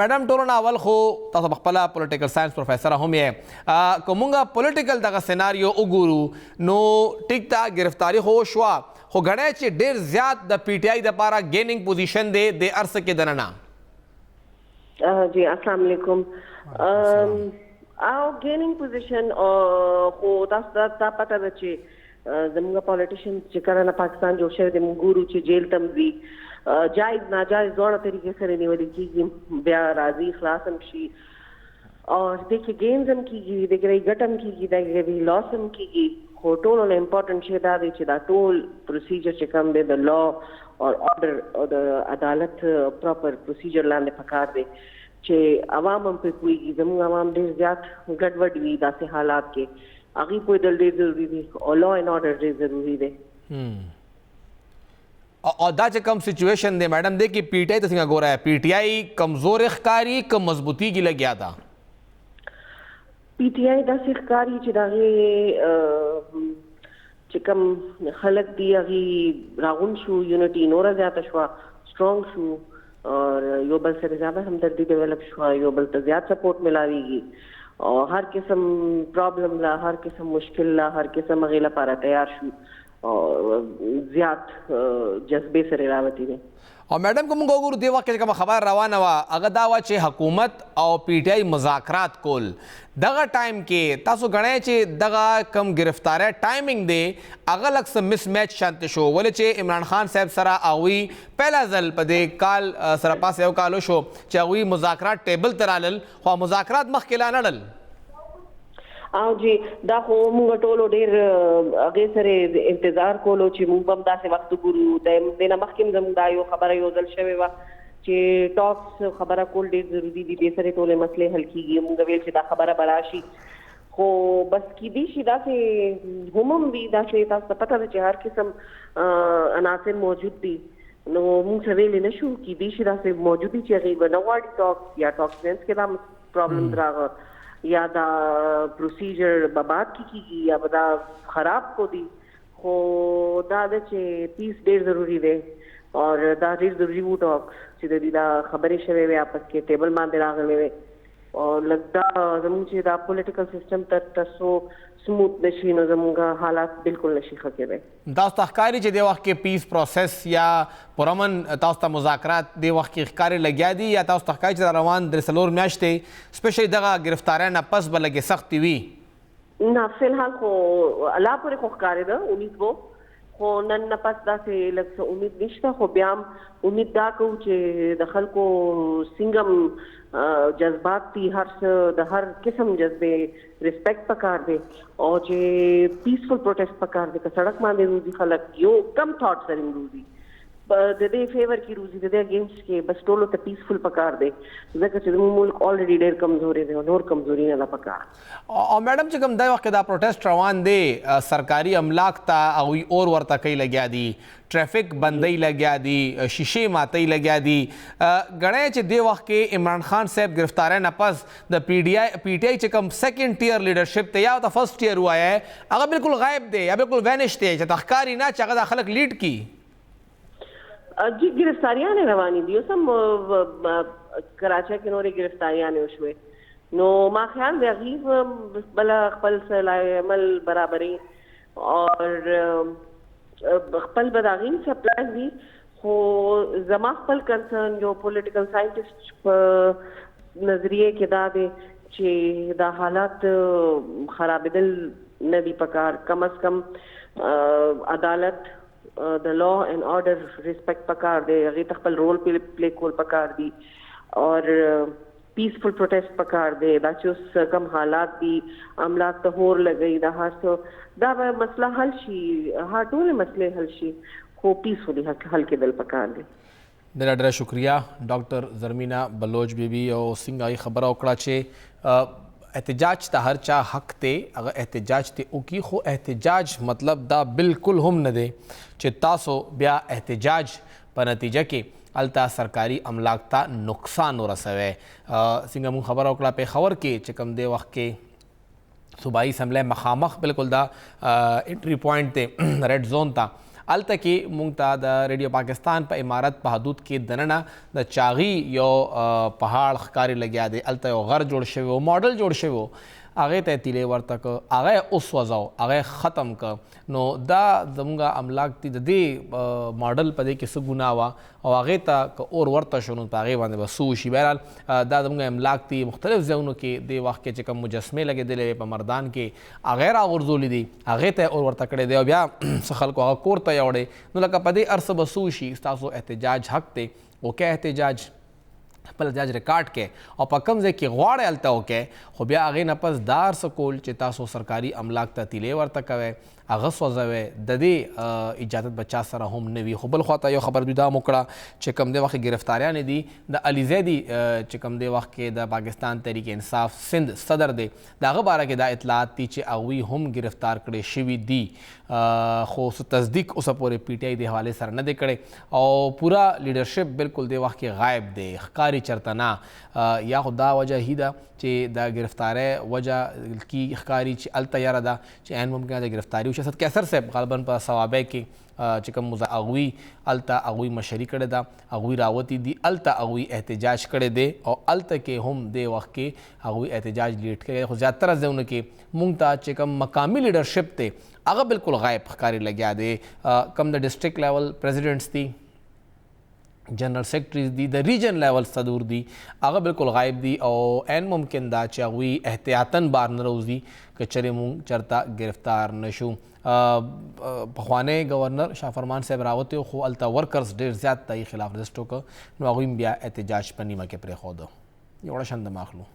میډم ټولو نه اول خو تاسو په خپله پولیټیکل ساينس پروفیسر هم یې، که مونږ پولیټیکل دغه سیناریو وګورو نو ټیک ته ګرفتاري خو وشوه، خو ګڼی چې ډېر زیات د پي ټي آی دپاره ګینینګ پوزیشن دی دې هر څه کې دننه؟ جی السلام علیکم. او ګینینګ پوزیشن خو تاسو ته دا پته ده چې زموږ پالیټیشن چې کله نه پاکستان جوړ شوی دی، موږ ګورو چې جیل ته هم ځي، جایز ناجایز دواړه طریقې سره نیول کېږي، بیا راځي خلاص هم شي، او دې کې ګینز هم کېږي، دې کې ګټه هم کېږي، دې کې لاس هم کېږي. خو ټولو نه امپورټنټ شی دا دی چې دا ټول پروسیجر چې کوم دی د لا او آرډر او د عدالت پراپر پروسیجر لاندې پکار دی چې عوام هم پرې پوهېږي. زموږ عوام ډېر زیات ګډوډ وي، داسې حالات کې هغوی پوهېدل ډېر ضروري دي او لا اینډ آرډر ډېر ضروري دی. او دا چې کوم سچویشن دی میډم، دې کې پي ټي آی ته څنګه ګورئ؟ پي ټي آی کمزورې ښکاري که مضبوطیږي لګیا ده؟ پي ټي آی داسې ښکاري چې د هغې چې کوم خلک دي هغوی راغونډ شو، یونټي نوره زیاته شوه، سټرانګ شو، اور یو بل سره زیاته همدردي ډیولپ شوه، یو بل ته زیات سپورټ ملاویږي او هر قسم پرابلم لا، هر قسم مشکل لا، هر قسم هغې لپاره تیار شو او زیات جذبې سره راوتي دي. او میډم که موږ وګورو دې وخت کې کومه خبره روانه وه هغه دا وه چې حکومت او پي ټي آی مذاکرات کول، دغه ټایم کې تاسو ګڼئ چې دغه کوم ګرفتارۍ ټایمینګ دی هغه لږ څه مس میچ شانتې شو، ولې چې عمران خان صاحب سره هغوی پهله ځل په دې کال سره پاس یو کال وشو چې هغوی مذاکرات ټیبل ته رالل، خو مذاکرات مخکې لا نه ړل. او جی دا خو موږ ټولو ډېر هغې سره انتظار کولو چې موږ به هم داسې وخت وګورو. د دې نه مخکې هم زموږ دا یو خبره یو ځل شوې وه چې ټاکس خبره کول ډېر ضروري دي، دې سره ټولې مسلې حل کېږي. موږ ویل چې دا خبره به راشي، خو بس کیدی شي داسې هم هم وي، داسې تاسو ته پته ده چې هر قسم عناصر موجود دي، نو موږ څه ویلی نه شو. کیدی شي داسې موجود دي چې هغوی به نه غواړي ټاکس، یا ټاکس منځ کې دا پرابلم راغی، یا دا پروسیجر به بعد کې کېږي، یا به دا خراب کو دي. خو دا ده چې پیس ډېر ضروري دی او دا ډېر ضروري وو ټاکس چې د دې دا خبرې شوې وې، آپس کې ټیبل باندې راغلې وې. او لږ دا زموږ چې دا پولیټیکل سیستم تر څو سموت نشي نو زموږ حالات بالکل نشي ښه کېدی. تاسو ته ښکاري چې دې وخت کې پیس پروسس یا پرامن تاسو ته مذاکرات دې وخت کې ښکاري لګیا دي، یا تاسو ته ښکاري چې روان 3-4 میاشتې سپیشلي دغه ګرفتارۍ نه پس به لږې سختې وي؟ نه، فی الحال خو الله پورې خو ښکارېده امید وو، خو نن نه پس داسې لږ څه امید نشته. خو بیا هم امید دا کوو چې د خلکو څنګه هم جذبات دي، هر څه د هر قسم جذبې ریسپیکټ پکار دی او چې پیسفل پروټیسټ پکار دی. که سړک باندې روزي خلک یو کم ثاټ سره روزي، د دې فیور کې روزي، د دې اګینسټ کې، بس ټولو ته پیسفل پکار دی، ځکه چې زموږ ملک الریډي ډېر کمزوری دی او نور کمزوري نه ده پکار. او میډم چې کوم دا وخت کې دا پروټیسټ روان دی، سرکاري املاک ته هغوی اور ورته کوي لګیا دي، ټریفک بندۍ لګیا دي، شیشې ماتۍ لګیا دي، ګڼی چې دې وخت کې عمران خان صاحب ګرفتارۍ نه پس د پي ټي آی چې کوم سیکنډ ټیر لیډرشپ دی یا ورته فرسټ ټیر ووایه، هغه بالکل غایب دی یا بالکل وینش دی، چې ته ښکاري نه چې هغه دا خلک لیډ کړي؟ جی ګرفتاریانې روانې دي، اوس هم کراچۍ کې نورې ګرفتاریانې وشوې، نو ما خیال دی هغوی بله خپل څه لایحه عمل برابري او خپل به د هغوی هم څه پلان وي. خو زما خپل کنسرن یو پولیټیکل ساینټسټ په نظریه کې دا دی چې دا حالات خرابېدل نه دي پکار. کم از کم عدالت د لا اینډ آرډر ریسپیکټ پکار دی، هغې ته خپل رول پلی کول پکار دي او پیسفل پروټیسټ پکار دی. دا چې اوس کوم حالات دي، املاک ته اور لګوي، دا هر څه، دا به مسله حل شي، هر ټولې مسلې حل شي، خو پیسفلی حل کېدل پکار دي. ډېره ډېره شکریه ډاکټر زرمینا بلوچ بیبي. او څنګه یې خبره وکړه چې احتجاج ته هر چا حق دی، هغه احتجاج ته وکړي، خو احتجاج مطلب دا بالکل هم نه دی چې تاسو بیا احتجاج په نتیجه کې هلته سرکاري املاک ته نقصان ورسوي. څنګه مونږ خبره وکړه، پېښور کې چې کوم دی وخت کې صوبایي اسمبلۍ مخامخ بالکل دا انټري پوینټ دی ریډ زون ته، هلته کې مونږ ته د ریډیو پاکستان په عمارت په حدود کې دننه د چاغي یو پهاړ ښکاري لګیا دی، هلته یو غر جوړ شوی و، ماډل جوړ شوی و، هغې ته یې تیلې ورته که، هغه یې وسوځاو، هغه یې ختم که. نو دا زمونږ املاک دي، د دې ماډل په دې کې څه ګناه وه او هغې ته که اور ورته شو نو په هغې باندې به څه وشي؟ بهرحال دا زمونږ املاک دي. مختلف ځایونو کې دې وخت کې چې کوم مجسمې لګېدلې وې په مردان کې، هغه یې راغورځولې دي، هغې ته یې اور ورته کړی دی او بیا څه خلکو هغه کور ته یوړی. نو لکه په دې هر څه به څه وشي؟ ستاسو احتجاج حق دی، وکړئ احتجاج، خپل احتجاج ریکارډ کړئ او په کوم ځای کې غواړئ هلته وکړئ، خو بیا هغې نه پس دا هر څه کول چې تاسو سرکاري املاک ته تیلې ورته کوئ، هغه سوځوئ، د دې اجازت به چا سره هم نه وي. خو بل خوا ته یو خبر دوی دا هم وکړه چې کوم دې وخت کې ګرفتاریانې دي د علي زیدي، چې کوم دې وخت کې د پاکستان تحریک انصاف سند صدر دی، د هغه باره کې دا اطلاعات دي چې هغوی هم ګرفتار کړی شوي دي، خو څه تصدیق اوسه پورې پي ټي آی دې حوالې سره نه دی کړی او پوره لیډرشپ بالکل دې وخت کې غایب دی، ښکاري چېرته نه. یا خو دا وجه هی ده چې د ګرفتارۍ وجه کی ښکاري چې هلته یاره ده چې عین ممکنه د ګرفتاري وشي. اسد قیصر صاحب غالباً په صوابۍ کې چې کوم هغوی هلته هغوی مشري کړې ده، هغوی راوتي دي، هلته هغوی احتجاج کړی دی او هلته کې هم دې وخت کې هغوی احتجاج لیډ کړی. خو زیاتره ځایونو کې مونږ ته چې کوم مقامي لیډرشپ دی هغه بالکل غایب ښکاري لګیا دی. کوم د ډسټرکټ لیول پریزیډنټس دي، جنرال سیکرټریز دي، د ریجن لیول صدور دي، هغه بالکل غایب دي او عین ممکن دا چې هغوی احتیاطاً بار نه راوځي که چېرې مونږ چېرته ګرفتار نه شو. پخوانی گورنر شاه فرمان صاحب راوتی خو هلته ورکرز ډېر زیات د هغې خلاف رجسټر وکړ، نو هغوی هم بیا احتجاج په نیمه کې پرېښوده. یو وړه شان دمه اخلو.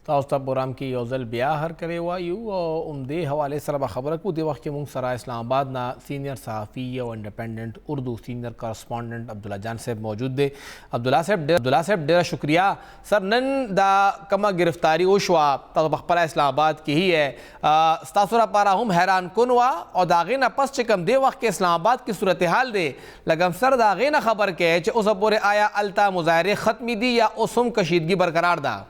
تاسو ته پروګرام کې یو ځل بیا هرکلی وایو او همدې حوالې سره به خبره کوو. دې وخت کې موږ سره اسلام آباد نه سینئر صحافي او انډیپندنټ اردو سینئر کارسپونډنټ عبدالله جان صاحب موجود دی. عبدالله صاحب عبدالله صاحب ډېره شکریه سر. نن دا کومه ګرفتاري وشوه، تاسو په خپله اسلام آباد کې هی ستاسو لپاره هم حیران کن وه او د هغې نه پس چې کوم دې وخت کې اسلام آباد کې صورتحال دی، لږ هم سر د هغې نه خبر کړئ چې اوسه پورې آیا هلته مظاهرې ختمې دي یا اوس هم کشیدګي برقرار ده؟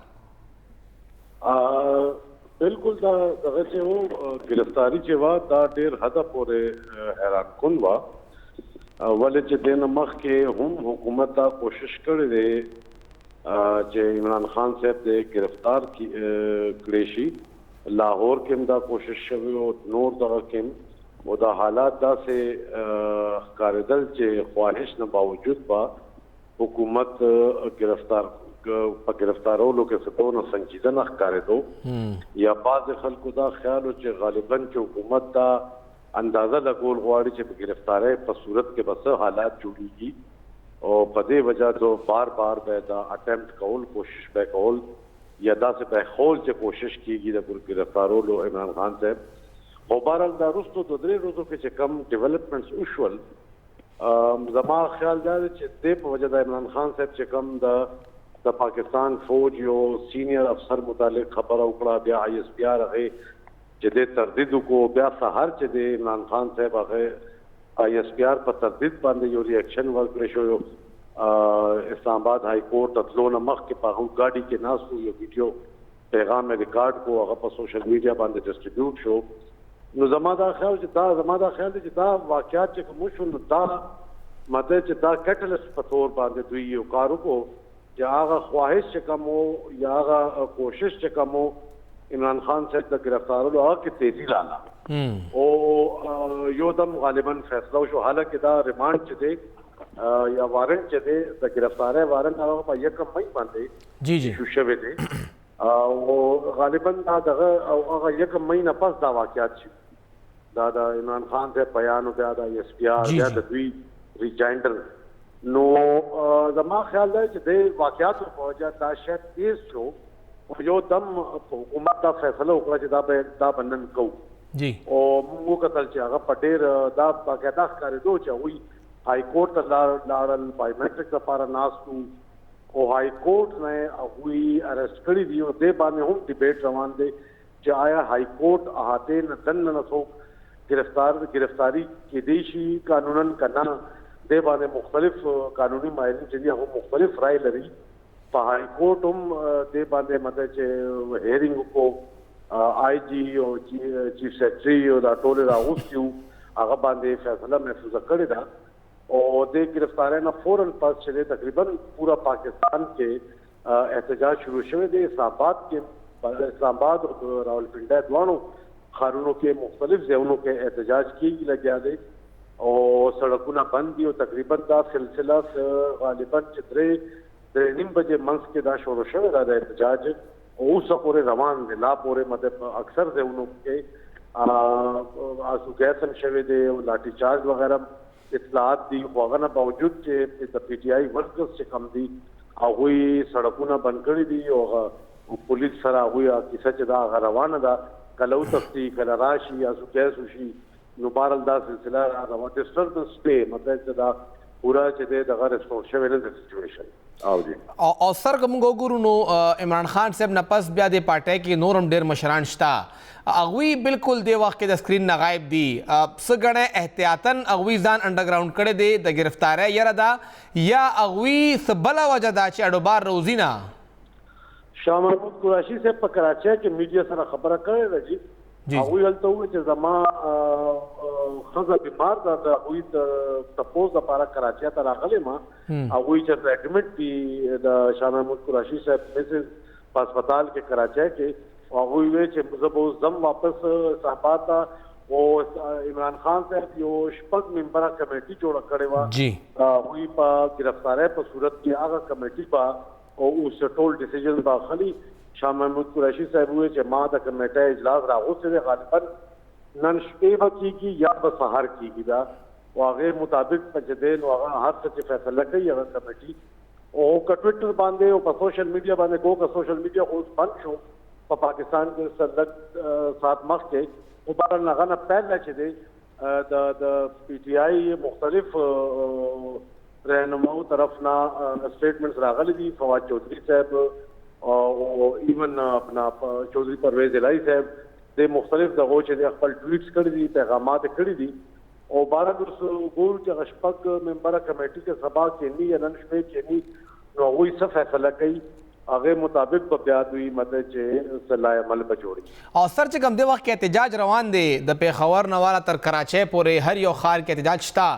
بالکل دا دغه چې وو ګرفتاری چې وه دا ډېر حده پورې حیران کن وه، ولې چې دې نه مخکې هم حکومت دا کوشش کړی دی چې عمران خان صاحب دې ګرفتار کړی شي. لاهور کې هم دا کوشش شوی او نور دغه کې هم، او دا حالات داسې ښکارېدل چې خواهش نه باوجود به حکومت ګرفتار په ګرفتارولو کې څه دونه سنجیده نه ښکارېدو، یا بعضې خلکو دا خیال و چې غالباً چې حکومت دا اندازه لګول غواړي چې په ګرفتارۍ په صورت کې به څه حالات جوړیږي، او په دې وجه ته بار بار به دا اټمپټ کول، کوشش به کول، یا داسې به ښول چې کوشش کیږي د ګرفتارولو عمران خان صاحب. خو بهرحال دا وروستو دوه درې ورځو کې چې کوم ډیولپمنټس وشول، زما خیال دا دی چې دې په وجه د عمران خان صاحب چې کوم د پاکستان فوج یو سینئر افسر متعلق خبره وکړه، بیا آی اس پی آر هغې چې دې تردید وکړو، بیا سهار چې دی عمران خان صاحب هغې آی اس پی آر په تردید باندې یو ریاکشن ورکړی شو. اسلام آباد های کورټ ته تلو نه مخکې په هغه ګاډي کې ناست وو، یو ویډیو پیغام یې ریکارډ کړو، هغه په سوشل میډیا باندې ډسټریبیوټ شو. نو زما دا خیال چې دا زما دا خیال دی چې دا واقعات چې کوم وشول، نو دا مطلب چې دا کټلسټ په تور باندې دوی یو کار وکړو چې هغه خواهش چې کوم وو یا هغه کوشش چې کوم وو عمران خان صاحب د ګرفتارولو هغه کې تیزی رااله او یو دم غالبا فیصله وشو. حالانکه دا ریمانډ چې دی یا وارنټ چې دی، د ګرفتارۍ وارنټ هغه په 1 مئی باندې جی جی شو شوی دی او غالبا دا دغه او هغه 1 مئی نه پس دا واقعات شو، دا د عمران خان صاحب بیان او بیا د آی اس پی آر، بیا د دوی ریجاینډر. نو زما خیال دی چې د واقعاتو په وجه دا شی تیز شو او یو دم حکومت دا فیصله وکړه چې دا به نن کوو. او موږ وکتل چې هغه په ډېر دا باقاعده ښکارېدو چې هغوی های کورټ ته لاړل، بایومټریک لپاره ناست وو او های کورټ نه هغوی ارسټ کړي دي. او دې باندې هم ډیبیټ روان دی چې آیا های کورټ احاطې نه دننه نه څوک ګرفتاري کېدی شي قانونا که نه. دې باندې مختلف قانوني ماهرین چې دي هغه مختلف رای لري. په های کورټ هم دې باندې مطلب چې هیرینګ وکړو، آی جی او چیف سیکرټري او دا ټول راغوستي وو، هغه باندې فیصله محفوظه کړې ده. او دې ګرفتارۍ نه فوراً پس چې دی تقریبا پورا پاکستان کې احتجاج شروع شوی دی. اسلام آباد کې، اسلام آباد او راولپنډۍ دواړو ښارونو کې مختلف ځایونو کې احتجاج کیږي لګیا دی او سړکونه بند دي. او تقریبا دا سلسله غالبا چې 3-3.5 بجې منځ کې دا شروع شوی ده د احتجاج او اوسه پورې روان دی. لا پورې مطلب اکثر ځایونو کې آنسو ګیس هم شوی دی او لاټي چارج وغیره اطلاعات دي. خو هغه نه باوجود چې د پي ټي آی ورکرز چې کوم دي هغوی سړکونه بند کړي دي او هغه پولیس سره هغوی کیسه چې دا هغه روانه ده، کله وتښتي کله راشي آنسو ګیس وشي. نو بهرحال دا سلسله روانه ډسټربنس دی، مطلب چې دا پوره چې دی دغه ریسټور شوی نه دی سچویشن. او جی او سر که موږ وګورو نو عمران خان صاحب نه پس بیا د پارټۍ کې نور هم ډېر مشران شته، هغوی بالکل دې وخت کې د سکرین نه غایب دي. څه ګڼی احتیاطاً هغوی ځان انډرګراونډ کړی دی د ګرفتارۍ یره ده، یا هغوی څه بله وجه ده چې اډوبار روزي نه؟ شاه محمود قریشي صاحب په کراچۍ کې میډیا سره خبره کړې ده جی. هغوی هلته وویل چې زما ښځه بیمار ده، د هغوی د تپوس دپاره کراچۍ ته راغلی ما. هغوی چېرته اډمټ دي د شاه محمود قریشي صاحب مسز په هسپتال کې کراچۍ کې. هغوی وویل چې زه به اوس ځم واپس اسلام آباد ته. او عمران خان صاحب یو 6 ممبره کمیټي جوړه کړې وه. هغوی په ګرفتارۍ په صورت کې هغه کمیټي به او اوس ټول ډیسیژن به اخلي. شاه محمود قریشي صاحب وویل چې ما د کمیټۍ اجلاس راغوستی دی، غالباً نن شپې به کېږي یا به سهار کېږي دا، او هغې مطابق به چې دی نو هغه هر څه چې فیصله کوي هغه کمیټي. او که ټویټر باندې او په سوشل میډیا باندې ګو، که سوشل میډیا خو اوس بند شو په پاکستان کې څه لږ ساعت مخکې، خو بهرحال هغه نه پیل چې دی د پي ټي آی مختلف رهنماو طرف نه سټیټمنټس راغلي دي. فواد چودري صاحب او ایون اپنا چودري پرویز الهي صاحب د مختلف دغو چې دی خپل ټویټس کړي دي، پیغامات یې کړي دي. او بهرحال اوس ګورو چې هغه 6 ممبره کمیټي که سبا کښېني یا نن شپې کښېني نو هغوی څه فیصله کوي هغې مطابق به بیا دوی مطلب چې څه لای عمل به جوړوي. او سر چې کوم دې وخت کې احتجاج روان دی د پېښور نه والا تر کراچۍ پورې هر یو ښار کې احتجاج شته،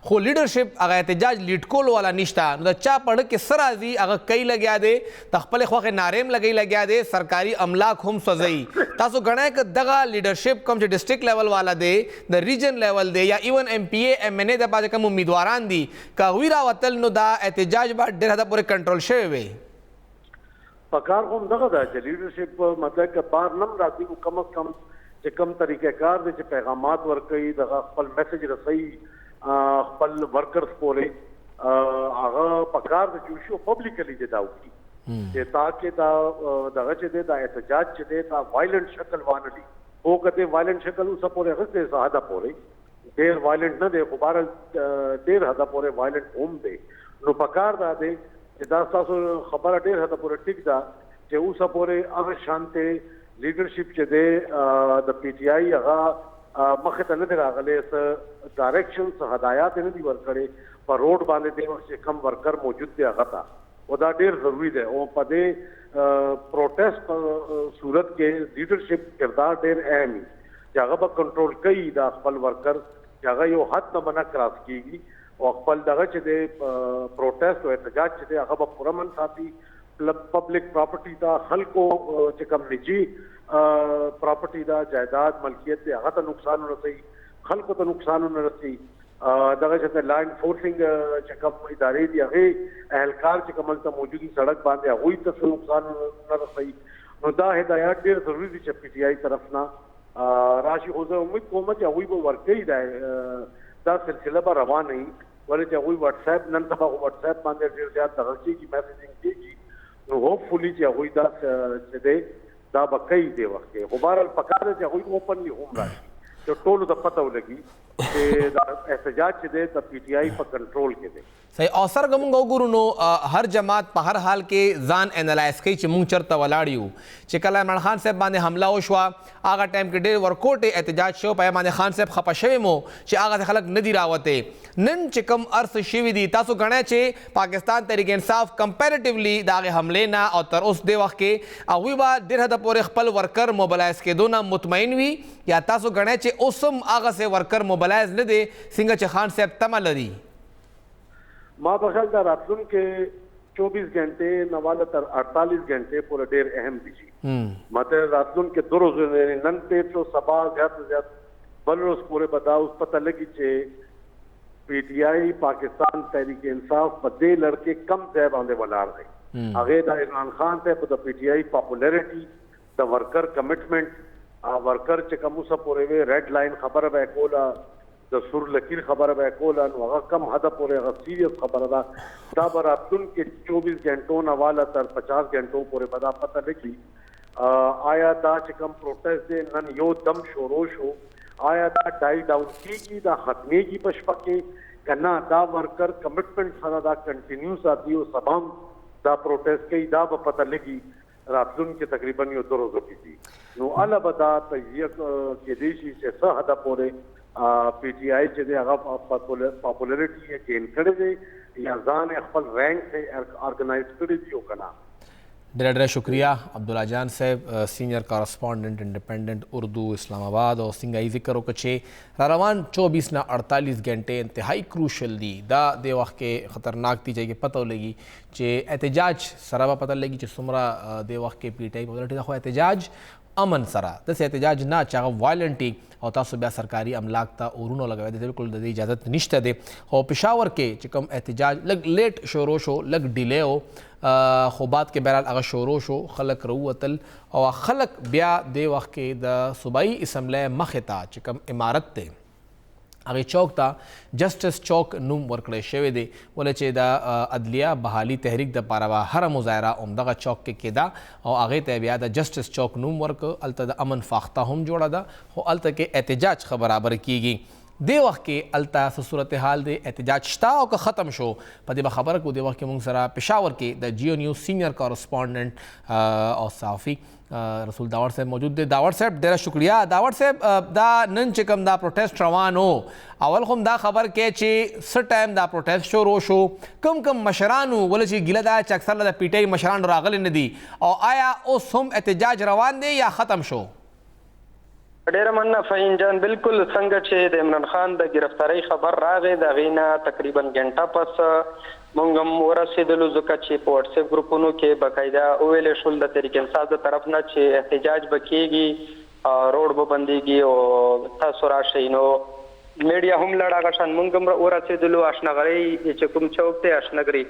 خو لیډرشپ هغه احتجاج لیډ کولو والا نشته. نو د چا په اړه کې څه راځي هغه کوي لګیا دی، د خپلې خوښې نعرې هم لګوي لګیا دی، سرکاري املاک هم سوځوي. تاسو ګڼئ که دغه لیډرشپ کوم چې ډسټرکټ لیول والا دی، د ریجن لیول دی، یا ایون ایم پي ای ایم این ای دپاره چې کوم امیدواران دي، که هغوی راوتل نو دا احتجاج به ډېر حده پورې کنټرول شوی وي؟ پکار خو همدغه ده چې لیډرشپ مطلب که بار نم راځي نو کم از کم چې کم طریقه کار دی چې پیغامات ورکوي، دغه خپل میسج رسوي خپل ورکرز پورې، هغه پکار دی چې وشي او پبلیکلی دې دا وکړي چې تاکې دا دغه چې دی دا احتجاج چې دی دا وایلنټ شکل وانه لي. خو که دې وایلنټ شکل اوسه پورې اخیستی څه حده پورې ډېر وایلنټ نه دی، خو بهرحال ډېر حده پورې وایلنټ هم دی. نو پکار دا دی چې دا ستاسو خبره ډېر حده پورې ټیک ده چې اوسه پورې هغه شانتې لیډرشپ چې دی د پي ټي آی هغه مخې ته نه دی راغلی، څه ډایرکشن څه هدایات یې نه دي ورکړي په روډ باندې دې وخت چې کم ورکر موجود دی هغه ته، او دا ډېر ضروري دی. او په دې پروټیسټ په صورت کې لیډرشپ کردار ډېر اهم وي چې هغه به کنټرول کوي دا خپل ورکر چې هغه یو حد نه به نه کراس کېږي او خپل دغه چې دی پروټیسټ او احتجاج چې دی هغه به پرامن ساتي. پبلک پراپرټي ته خلکو چې کوم نجی پراپرټي ده، جایداد ملکیت دی، هغه ته نقصان ورسوي، خلکو ته نقصان ونه رسوي. دغه شان لا انفورسینګ چې کوم ادارې دي، هغې اهلکار چې کوم هلته موجود دي سړک باندې، هغوی ته څه نقصان نه رسوي. نو دا هدایات ډېر ضروري دي چې پي ټي آی طرف نه راشي، خو زه امید کوم چې هغوی به ورکوي، دا سلسله به روانه وي. ولې چې هغوی واتس اپ، نن سبا خو واتس اپ باندې ډېر زیات دغه کېږي، میسجینګ کېږي، نو هوپفولي چې هغوی دا چې دی دا به کوي دې وخت کې. خو بهرحال پکار ده چې هغوی اوپنلی هم راشي چې ټولو ته پته ولګي چې دا احتجاج چې دی د پي ټي آی په کنټرول کې دی. صحیح. او سر که مونږ وګورو نو هر جماعت په هر حال کې ځان انالایز کوي چې مونږ چرته ولاړ یو. چې کله عمران خان صاحب باندې حمله وشوه، هغه ټایم کې ډېر ورکوټې احتجاج شو، په باندې خان صاحب خپه شوی مو چې هغه خلک نه دي راوتي. نن چې کوم ارث شوي دي، تاسو ګڼئ چې پاکستان تحریک انصاف کمپیریټیولی د هغې حملې نه او تر اوس دې وخت کې هغوی به ډېر حده پورې خپل ورکر موبلایز کېدو نه مطمئن وي، یا تاسو ګڼئ چې اوس هم هغسې ورکر موبلایز نه دی څنګه چې خان صاحب تمه لري؟ ما په خیال دا راتلونکې 24 غنټې نه والا تر 48 غنټې پورې ډېر اهم دي. ماته راتلونکې 2 ورځې، یعنی نن تېر شو، سبا زیات نه زیات بل ورځ پورې به دا اوس پته لګي چې پي ټي آی، پاکستان تحریک انصاف، په دې لړ کې کم ځای باندې ولاړ دی. هغه د عمران خان ته په د پي ټي آی پاپولریټي، د ورکر کمټمنټ، ورکر چې کوم اوسه پورې وي ریډ لاین خبره به کوله، د سور لکیر خبره به کوله، نو هغه کم حده پورې هغه سیریس خبره ده. دا به راتلونکې 24 غنټو نه والا تر 50 غنټو پورې به دا پته لګي. آیا دا چې کوم پروټیسټ دی نن یو دم شروع شو، آیا دا ډای ډاون کیږي، دا ختمیږي په شپه کې که نه، دا ورکر کمټمنټ سره دا کنټینیو ساتي او سبا هم دا پروټیسټ کوي، دا به پته لګي راتلونکې تقریبا یو 2 ورځو کې دي. نو هله به دا تجزیه کېدی شي چې څه حده پورې پي ټي آی چې دی هغه پاپولریټي یې ګین کړی دی یا ځان یې خپل رینک ارګنایز کړی دی او که نه. ډېره ډېره شکریه عبدالله جان صاحب، سینئر کارسپونډنټ انډیپندنٹ اردو اسلام آباد. او څنګه یې ذکر وکړ چې را روان 24 نه 48 غنټې انتهایی کروشل دي. دا دې وخت کې خطرناک دي چې پته ولګي چې احتجاج سره به پته لګي چې څومره دې وخت کې پي ټي آی پاپولریټي ده. خو احتجاج امن سره، داسې احتجاج نه چې هغه وایلنټ او تاسو بیا سرکاري املاک ته اورونه لګوئ، د دې بالکل د دې اجازت نشته دی. خو پېښور کې چې کوم احتجاج لږ لیټ شروع شو، لږ ډیلی و، خو بعد کې بهرحال هغه شروع شو، خلک راووتل او خلک بیا دې وخت کې د صوبایي اسمبلۍ مخې ته چې کوم عمارت دی هغې چوک ته جسټس چوک نوم ورکړی شوی دی، ولې چې د عدلیه بحالي تحریک دپاره به هره مظاهره همدغه چوک کې کېده او هغې ته بیا د جسټس چوک نوم ورکړ. هلته د امن فاخته هم جوړه ده، خو هلته کې احتجاج ښه برابر کیږي. دې وخت کې هلته څه صورتحال دی، احتجاج شته او که ختم شو، په دې به خبره کوو. دې وخت کې موږ سره پېښور کې د جیو نیوز سینیئر کارسپونډنټ او صحافي رسول داوړ صاحب موجود دی. داوړ صاحب ډېره شکریه. داوړ صاحب، دا نن چې کوم دا پروټیسټ روان و، اول خو دا خبر کې چې څه ټایم دا پروټیسټ شروع شو، کوم کوم مشران وو، ولې چې ګیله ده چې اکثر د پي ټي آی مشران راغلي نه دي، او آیا اوس هم احتجاج روان دی یا ختم شو؟ ډیره مننه فهیم جان. بالکل څنګه چې د عمران خان د ګرفتارۍ خبر راغی، د هغې نه تقریبا ګنټه پس مونږ هم ورسېدلو، ځکه چې په واټساپ ګروپونو کې باقاعده وویل شول د تحریک انصاف د طرف نه چې احتجاج به کیږي، روډ به بندیږي او تاسو راشئ. نو میډیا هم لړ هغه شان مونږ هم ورسېدلو. اشنغرۍ چې کوم چوک دی اشنغري،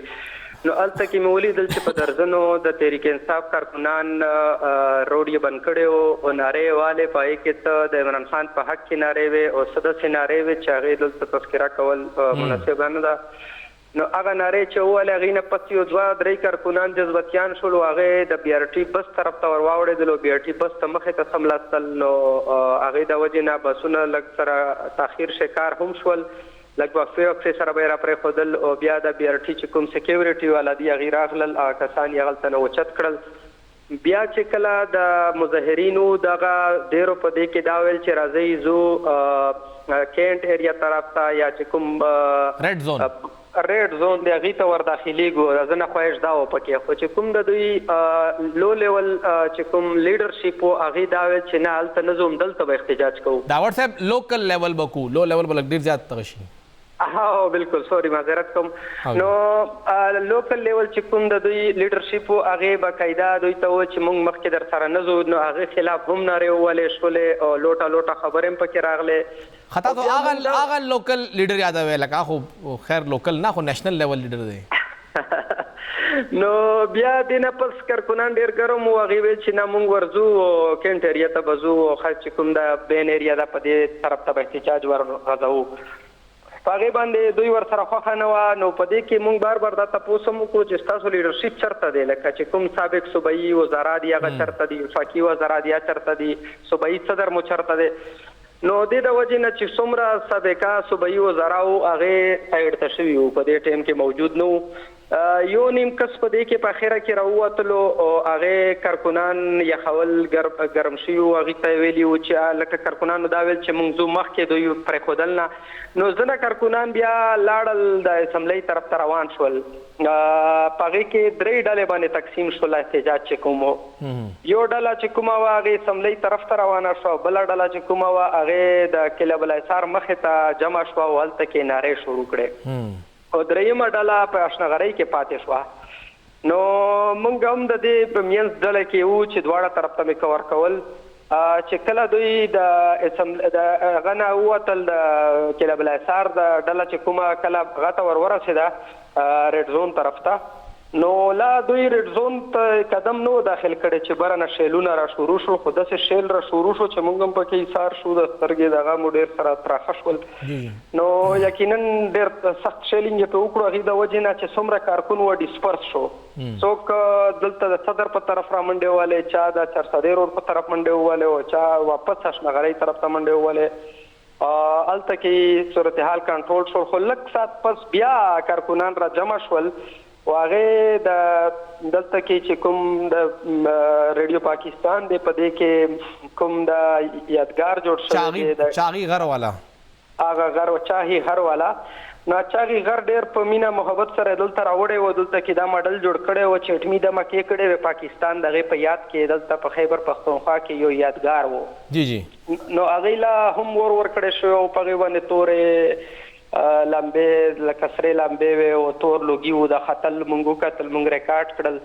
نو هلته کې مې ولیدل چې په درځنو د تحریک انصاف کارکنان روډ یې بند کړی و او نارې یې والې، په هغې کې څه د عمران خان په حق کې نارې وې او څه داسې نارې وې چې هغې دلته تذکره کول مناسبه نه ده. نو هغه نارې چې وویلې، هغې نه پس یو دوه درې کارکنان جذباتیان شول او هغې د بي ار ټي بس طرف ته ور واوړېدل او بي ار ټي بس ته مخې ته سملاستل. نو هغې د وجې نه بسونه لږ سره تاخیر شکار هم شول، لږ وقفې وقفې سره به یې راپرېښودل. او بیا د بي ار ټي چې کوم سکیورټي والا دي هغې راغلل، هغه کسان یې هغلته نه اوچت کړل. بیا چې کله د مظاهرینو دغه ډېرو په دې کې دا ویل چې راځئ ځو کینټ ایریا طرف ته یا چې کوم ریډ زون، ریډ زون دی هغې ته ور داخلېږو، زه نه خواهش دا و پکې. خو چې کوم د دوی لو لیول چې کوم لیډرشپ و هغې دا ویل چې نه هلته نه ځو، همدلته به احتجاج کوو. داوړ صاحب لوکل لیول به کوو، لو لیول به لږ ډېر زیات دغه شي. هو بالکل، سوري، معذرت کوم. نو لوکل لیول چې کوم د دوی لیډرشپ وو، هغه باقاعده دوی ته و چې مونږ مخکې در سره نه ځو، نو هغه خلاف هم نارې ووهلې شولې او لوټه لوټه خبرې هم پکې راغلې. خطا تو هغه لوکل لیډر یادوي، لکه خو خیر لوکل نه، خو نېشنل لیول لیډر دی. نو بیا دینه پس کارکنان ډیر ګرم وو، هغې ویل چې نه، مونږ ورځو او کینټ ایریا ته به ځو او خاص چې کوم د بین ایریا ده، په دې طرف ته به احتجاج ور غځوو. په هغې باندې دوی ورسره خوښه نه وه. نو په دې کې مونږ بار بار دا تپوس هم وکړو چې ستاسو لیډرشپ چرته دی؟ لکه چې کوم سابق صوبایي وزرا دي، هغه چرته دي؟ وفاقي وزرا دي، چرته دي؟ صوبایي صدر مو چرته دی؟ نو دې د وجې نه چې څومره سابقه صوبایي وزرا وو، هغې سایډ ته شوي وو، په دې ټایم کې موجود نه وو. یو نیم کس په دې کې په اخره کې راووتلو او هغې کارکنان یخول، ګرم شوي وو. هغې ته ویلي وو چې لکه کارکنانو دا ویل چې مونږ ځو مخکې، دوی پرېښودل نه. نو ځنه کارکنان بیا لاړل، د اسمبلۍ طرف ته روان شول. په هغې کې درې ډلې باندې تقسیم شول احتجاج چې کوم وو. یو ډله چې کومه وه، هغې اسمبلۍ طرف ته روانه شوه. بله ډله چې کومه وه، هغې د قلعه بالاحصار مخې ته جمع شوه او هلته کې نارې شروع کړې، او درېیمه ډله په اشنغرۍ کې پاتې شوه. نو مونږ هم د دې په مینځ ډله کې وو چې دواړه طرف ته مې کور کول. چې کله دوی د د هغه نه ووتل، د قلعه بالاحصار د ډله چې کومه کله هغه ته ور ورسېده، ریډ زون طرف ته، نو لا دوی ریډ زون ته قدم نه و داخل کړی چې بره نه شیلونه را شروع شو. خو داسې شیل را شروع شو چې موږ هم پکې ایسار شو، د سترګې دغه مو ډېر سره تراخه شول. نو یقینا ډېر سخت شیلینګ یې پرې وکړو. هغې د وجې نه چې څومره کارکن و، ډیسپرس شو. څوک دلته د صدر په طرف را منډې ووهلې، چا د چارسدې روډ په طرف منډې ووهلې او چا واپس اشنغرۍ طرف ته منډې ووهلې. هلته کې صورتحال کنټرول شو، خو لږ ساعت پس بیا کارکنان را جمع شول او هغې د دلته کې چې کوم د ریډیو پاکستان دی، په دې کې کوم د یادګار جوړ شوی دی، چاغي غر والا، هغه غر، چاهي غر والا. نو چاغي غر ډیر په مینه محبت سره دلته راوړی و، دلته کې دا ماډل جوړ کړی و چې اټمي دمکې کړې وې پاکستان، دغې په یاد کې دلته په خیبر پښتونخوا کې یو یادګار و. جی جی نو هغې لا هم ور ورکړی شوی او په هغې باندې تورې لمبې، لکه سرې لمبې وې او تور لوګي وو. د ختل مونږ وکتل، مونږ ریکارډ کړل.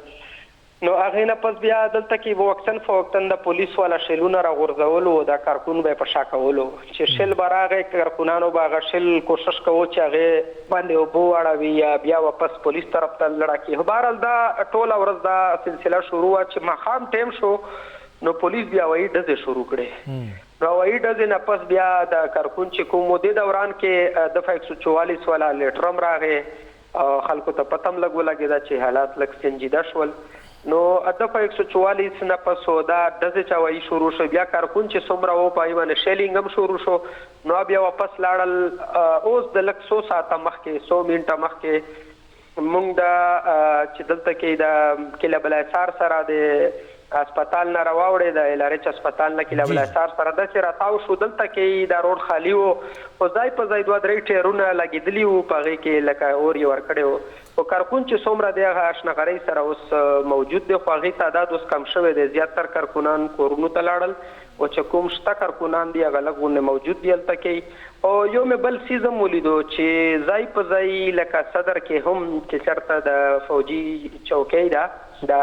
نو هغې نه پس بیا دلته کې وقتاً فوقتاً د پولیس والا شیلونه راغورځولو او دا کارکون به یې په شا کولو. چې شیل به راغی، کارکنانو به هغه شیل کوشش کوو چې هغې باندې اوبه واړوي یا بیا واپس پولیس طرف ته لړه کړي. خو بهرحال دا ټوله ورځ دا سلسله شروع وه. چې ماښام ټایم شو، نو پولیس بیا هوایي ډزې شروع کړې. نو هوایي ډزې نه پس بیا د کارکون چې کوم دې دوران کې دفعه 144 والا لیټر هم راغی او خلکو ته پته هم لږ ولګېده چې حالات لږ سنجیده شول. نو دفعه 144 نه پس دا ډزې چې هوایي شروع شو، بیا کارکون چې څومره و، په هغې باندې شیلینګ هم شروع شو، نو بیا واپس لاړل. اوس د لږ څو ساعته مخکې، څو منټه مخکې مونږ د چې دلته کې د قلعه بالاحصار سره د هسپتال نه راواوړې، د ایل ار ایچ هسپتال نه قلعه بالاحصار سره داسې راتاو شو، دلته کې دا روډ خالي و، خو ځای په ځای دوه درې ټیرونه لګېدلي وو، په هغې کې لکه اور یې ورکړی و. خو کارکون چې څومره دی، هغه اشنغرۍ سره اوس موجود دی، خو هغې تعداد اوس کم شوی دی. زیاتر کارکنان کورونو ته لاړل او چې کوم شته کارکنان دي، هغه لږ غوندې موجود دي هلته کې. او یو مې بل څیز هم ولیدو چې ځای په ځای لکه صدر کې هم چې چېرته د فوجي چوکۍ ده، د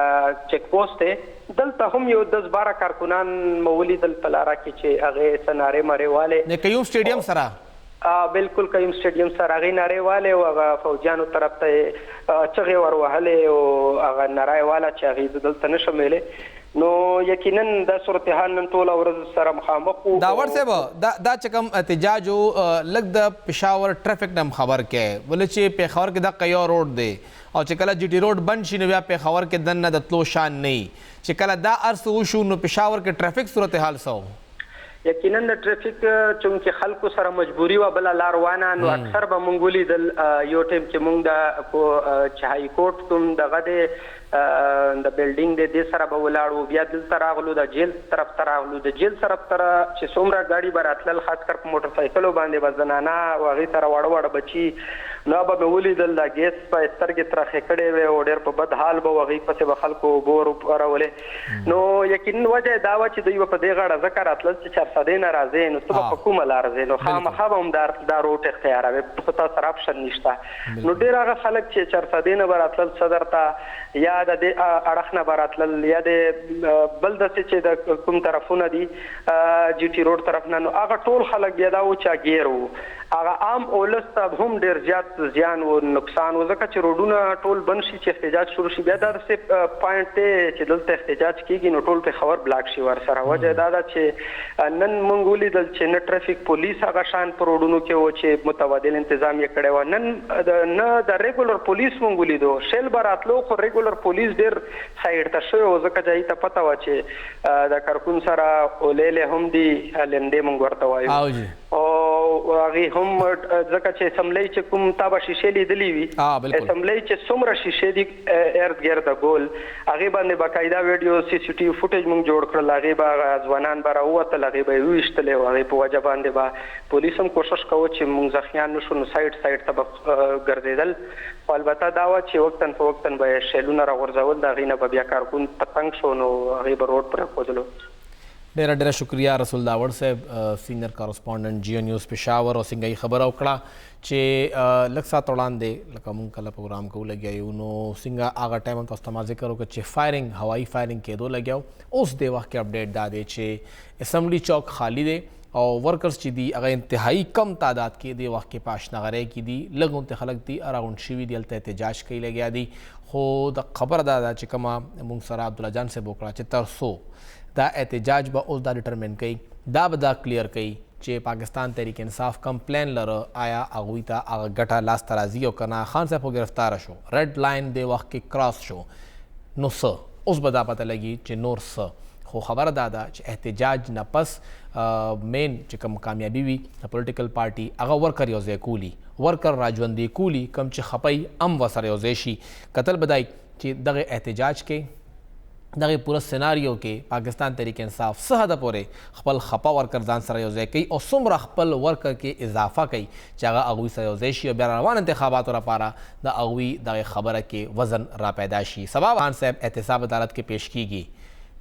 چیک پوسټ دی، دلته هم یو 10-12 کارکنان مو ولیدل په لاره کې چې هغې څه نارې مارې والې. د قیوم سټیډیم سره؟ بالکل، قیوم سټیډیم سره هغې نارې والې او هغه فوجیانو طرف ته یې چغې ور وهلې او هغه ناره یې واله چې هغې زه دلته نه شم ویلی. نو یقینا دا صورتحال نن ټوله ورځ سره مخامخ وو. داوړ صاحب، دا چې کوم احتجاج و، لږ د پېښور ټریفک نه هم خبر کړې، ولې چې پېښور کې دغه یو روډ دی او چې کله جی ټي روډ بند شي، نو بیا پېښور کې دننه د تلو شان نه وي. چې کله دا هر څه وشو، نو پېښور کې ټریفک صورتحال څه و؟ یقینا د ټریفیک چونکې خلکو سره مجبوري وه، بله لار وانه، نو اکثر به مونږ ولیدل. یو ټایم چې مونږ د چې های کورټ کوم دغه دی، د بلډینګ دی، دې سره به ولاړ وو. بیا دلته راغلو، د جیل طرف ته راغلو. د جیل طرف ته چې څومره ګاډي به راتلل، خاص کر په موټر سایکلو باندې به زنانه او هغې سره واړه واړه بچي، نو به مې ولیدل دا ګیس په سترګې ترخې کړې وې او ډېر په بد حال به و، هغې پسې به خلکو اوبه ور ورولې. نو یقینا وجه یې دا وه چې دوی به په دې غاړه ځکه راتلل چې چارسدې نه راځې نو ته به په کومه لار ځې؟ نو خامخا به هم دا دا روټ اختیاروې، بل خو تا سره اپشن نشته. نو ډېر هغه خلک چې چارسدې نه به راتلل صدر ته، یا د دې اړخ نه به راتلل، یا د بل داسې چې د کوم طرفونه دي، جي ټي روډ طرف نه، نو هغه ټول خلک بیا دا وو چې ګیر وو. هغه عام اولس ته هم ډېر زیات زیان و نقصان و، ځکه چې روډونه ټول بند شي، چې احتجاج شروع شي، بیا دا داسې پاینټ دی چې دلته احتجاج کېږي نو ټول پېښور بلاک شي ورسره. وجه یې دا ده چې نن موږ ولیدل چې نه ټریفیک پولیس هغه شان په روډونو کې و چې متبادل انتظام یې کړی و، نن نه د ریګولر پولیس موږ ولیدو. شیل به راتلو خو ریګولر پولیس ډېر سایډ ته شوی و، ځکه چې هغوی ته پته وه چې د کرکون سره اولیلې هم دي، لندې موږ ورته وایو، او هغه هم ځکه چې اسمبلی چې کوم تا به شیشې لیدلې وي، اسمبلی چې څومره شیشې دي ارد ګرد ګول، هغه باندې باقاعده ویډیو سي سي ټي وي فوټیج مونږ جوړ کړل. هغه به ځوانان به راووتل، هغه به ویشتلې، او هغه په وجه باندې به پولیس هم کوشش کوو چې مونږ زخمیان نشو، نو سایډ سایډ ته به ګرځېدل. خو البته دا وه چې وقتاً فوقتاً به شیلونه راغورځول، د هغې نه به بیا کارکون په تنګ شو، نو هغې به روډ پرېښودلو. ډیره ډیره شکریه رسول داوړ صاحب، سینئر کارسپونډنټ جیو نیوز پېښور. او څنګه یې خبره وکړه چې لږ ساعت وړاندې لکه مونږ کله پروګرام کوو لګیا یو، نو څنګه هغه ټایم هم تاسو ته ما ذکر وکړ چې فایرینګ، هوایي فایرینګ کېدو لګیا. اوس دې وخت کې اپډیټ دا دی چې اسمبلی چوک خالی دی او ورکرز چې دي هغه انتهایی کم تعداد کې دې وخت کې په اشنغرۍ کې دي، لږ غونتې خلک دي راغونډ شوي دي، هلته احتجاج کوي لګیا دي. خو د خبره دا ده چې کومه مونږ سره عبدالله جان صاحب وکړه چې تر څو دا احتجاج به اوس دا ډیټرمن کوي، دا به دا کلیر کوي چې پاکستان تحریک انصاف کم پلان لره، آیا هغوی ته هغه ګټه لاس ته راځي او که نه. خان صاحب خو ګرفتار شو، ریډ لاین دې وخت کې کراس شو، نو څه اوس به دا پته لګي چې نور څه. خو خبره دا ده چې احتجاج نه پس مین چې کوم کامیابي وي د پولیټیکل پارټي هغه ورکر یو ځای کولی، ورکر راژوندې کولی، کم چې خپي ام ورسره یو ځای شي. کتل به دای چې دغه احتجاج کې دغه پوره سناریو کې پاکستان تحریک انصاف څه حده پورې خپل خپه ورکر ځان سره یو ځای کوي او څومره خپل ورکر کې اضافه کوي چې هغه هغوی سره یو ځای شي او بیا روان انتخاباتو لپاره د هغوی دغه خبره کې وزن را پیدا شي. سبا خان صاحب احتساب عدالت کې پیش کیږي،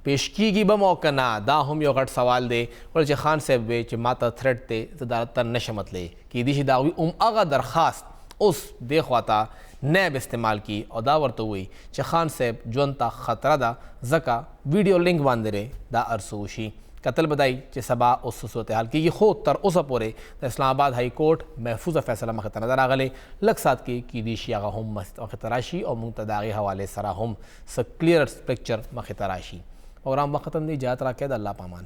پیش کیږي به مو که نه، دا هم یو غټ سوال دی. ولې چې خان صاحب وی چې ما ته تھریټ دی، زه عدالت ته نشم تللی، کیدای شي د هغوی هم هغه درخواست اوس دې خواته نیب استعمال کی او دا ورته وایي چې خان صاحب ژوند ته خطره ده، ځکه ویډیو لینک باندې دی دا هر څه وشي. کتل به دای چې سبا اوس څه صورتحال کیږي. خو تر اوسه پورې د اسلام آباد های کورټ محفوظه فیصله مخې ته نه ده راغلې، لږ ساعت کې کیدای شي هغه هم مخې ته راشي او موږ ته د هغې حوالې سره هم څه کلیر پکچر مخې ته راشي. پروګرام وخت ختم دی، اجازت راکړئ، د الله په امان.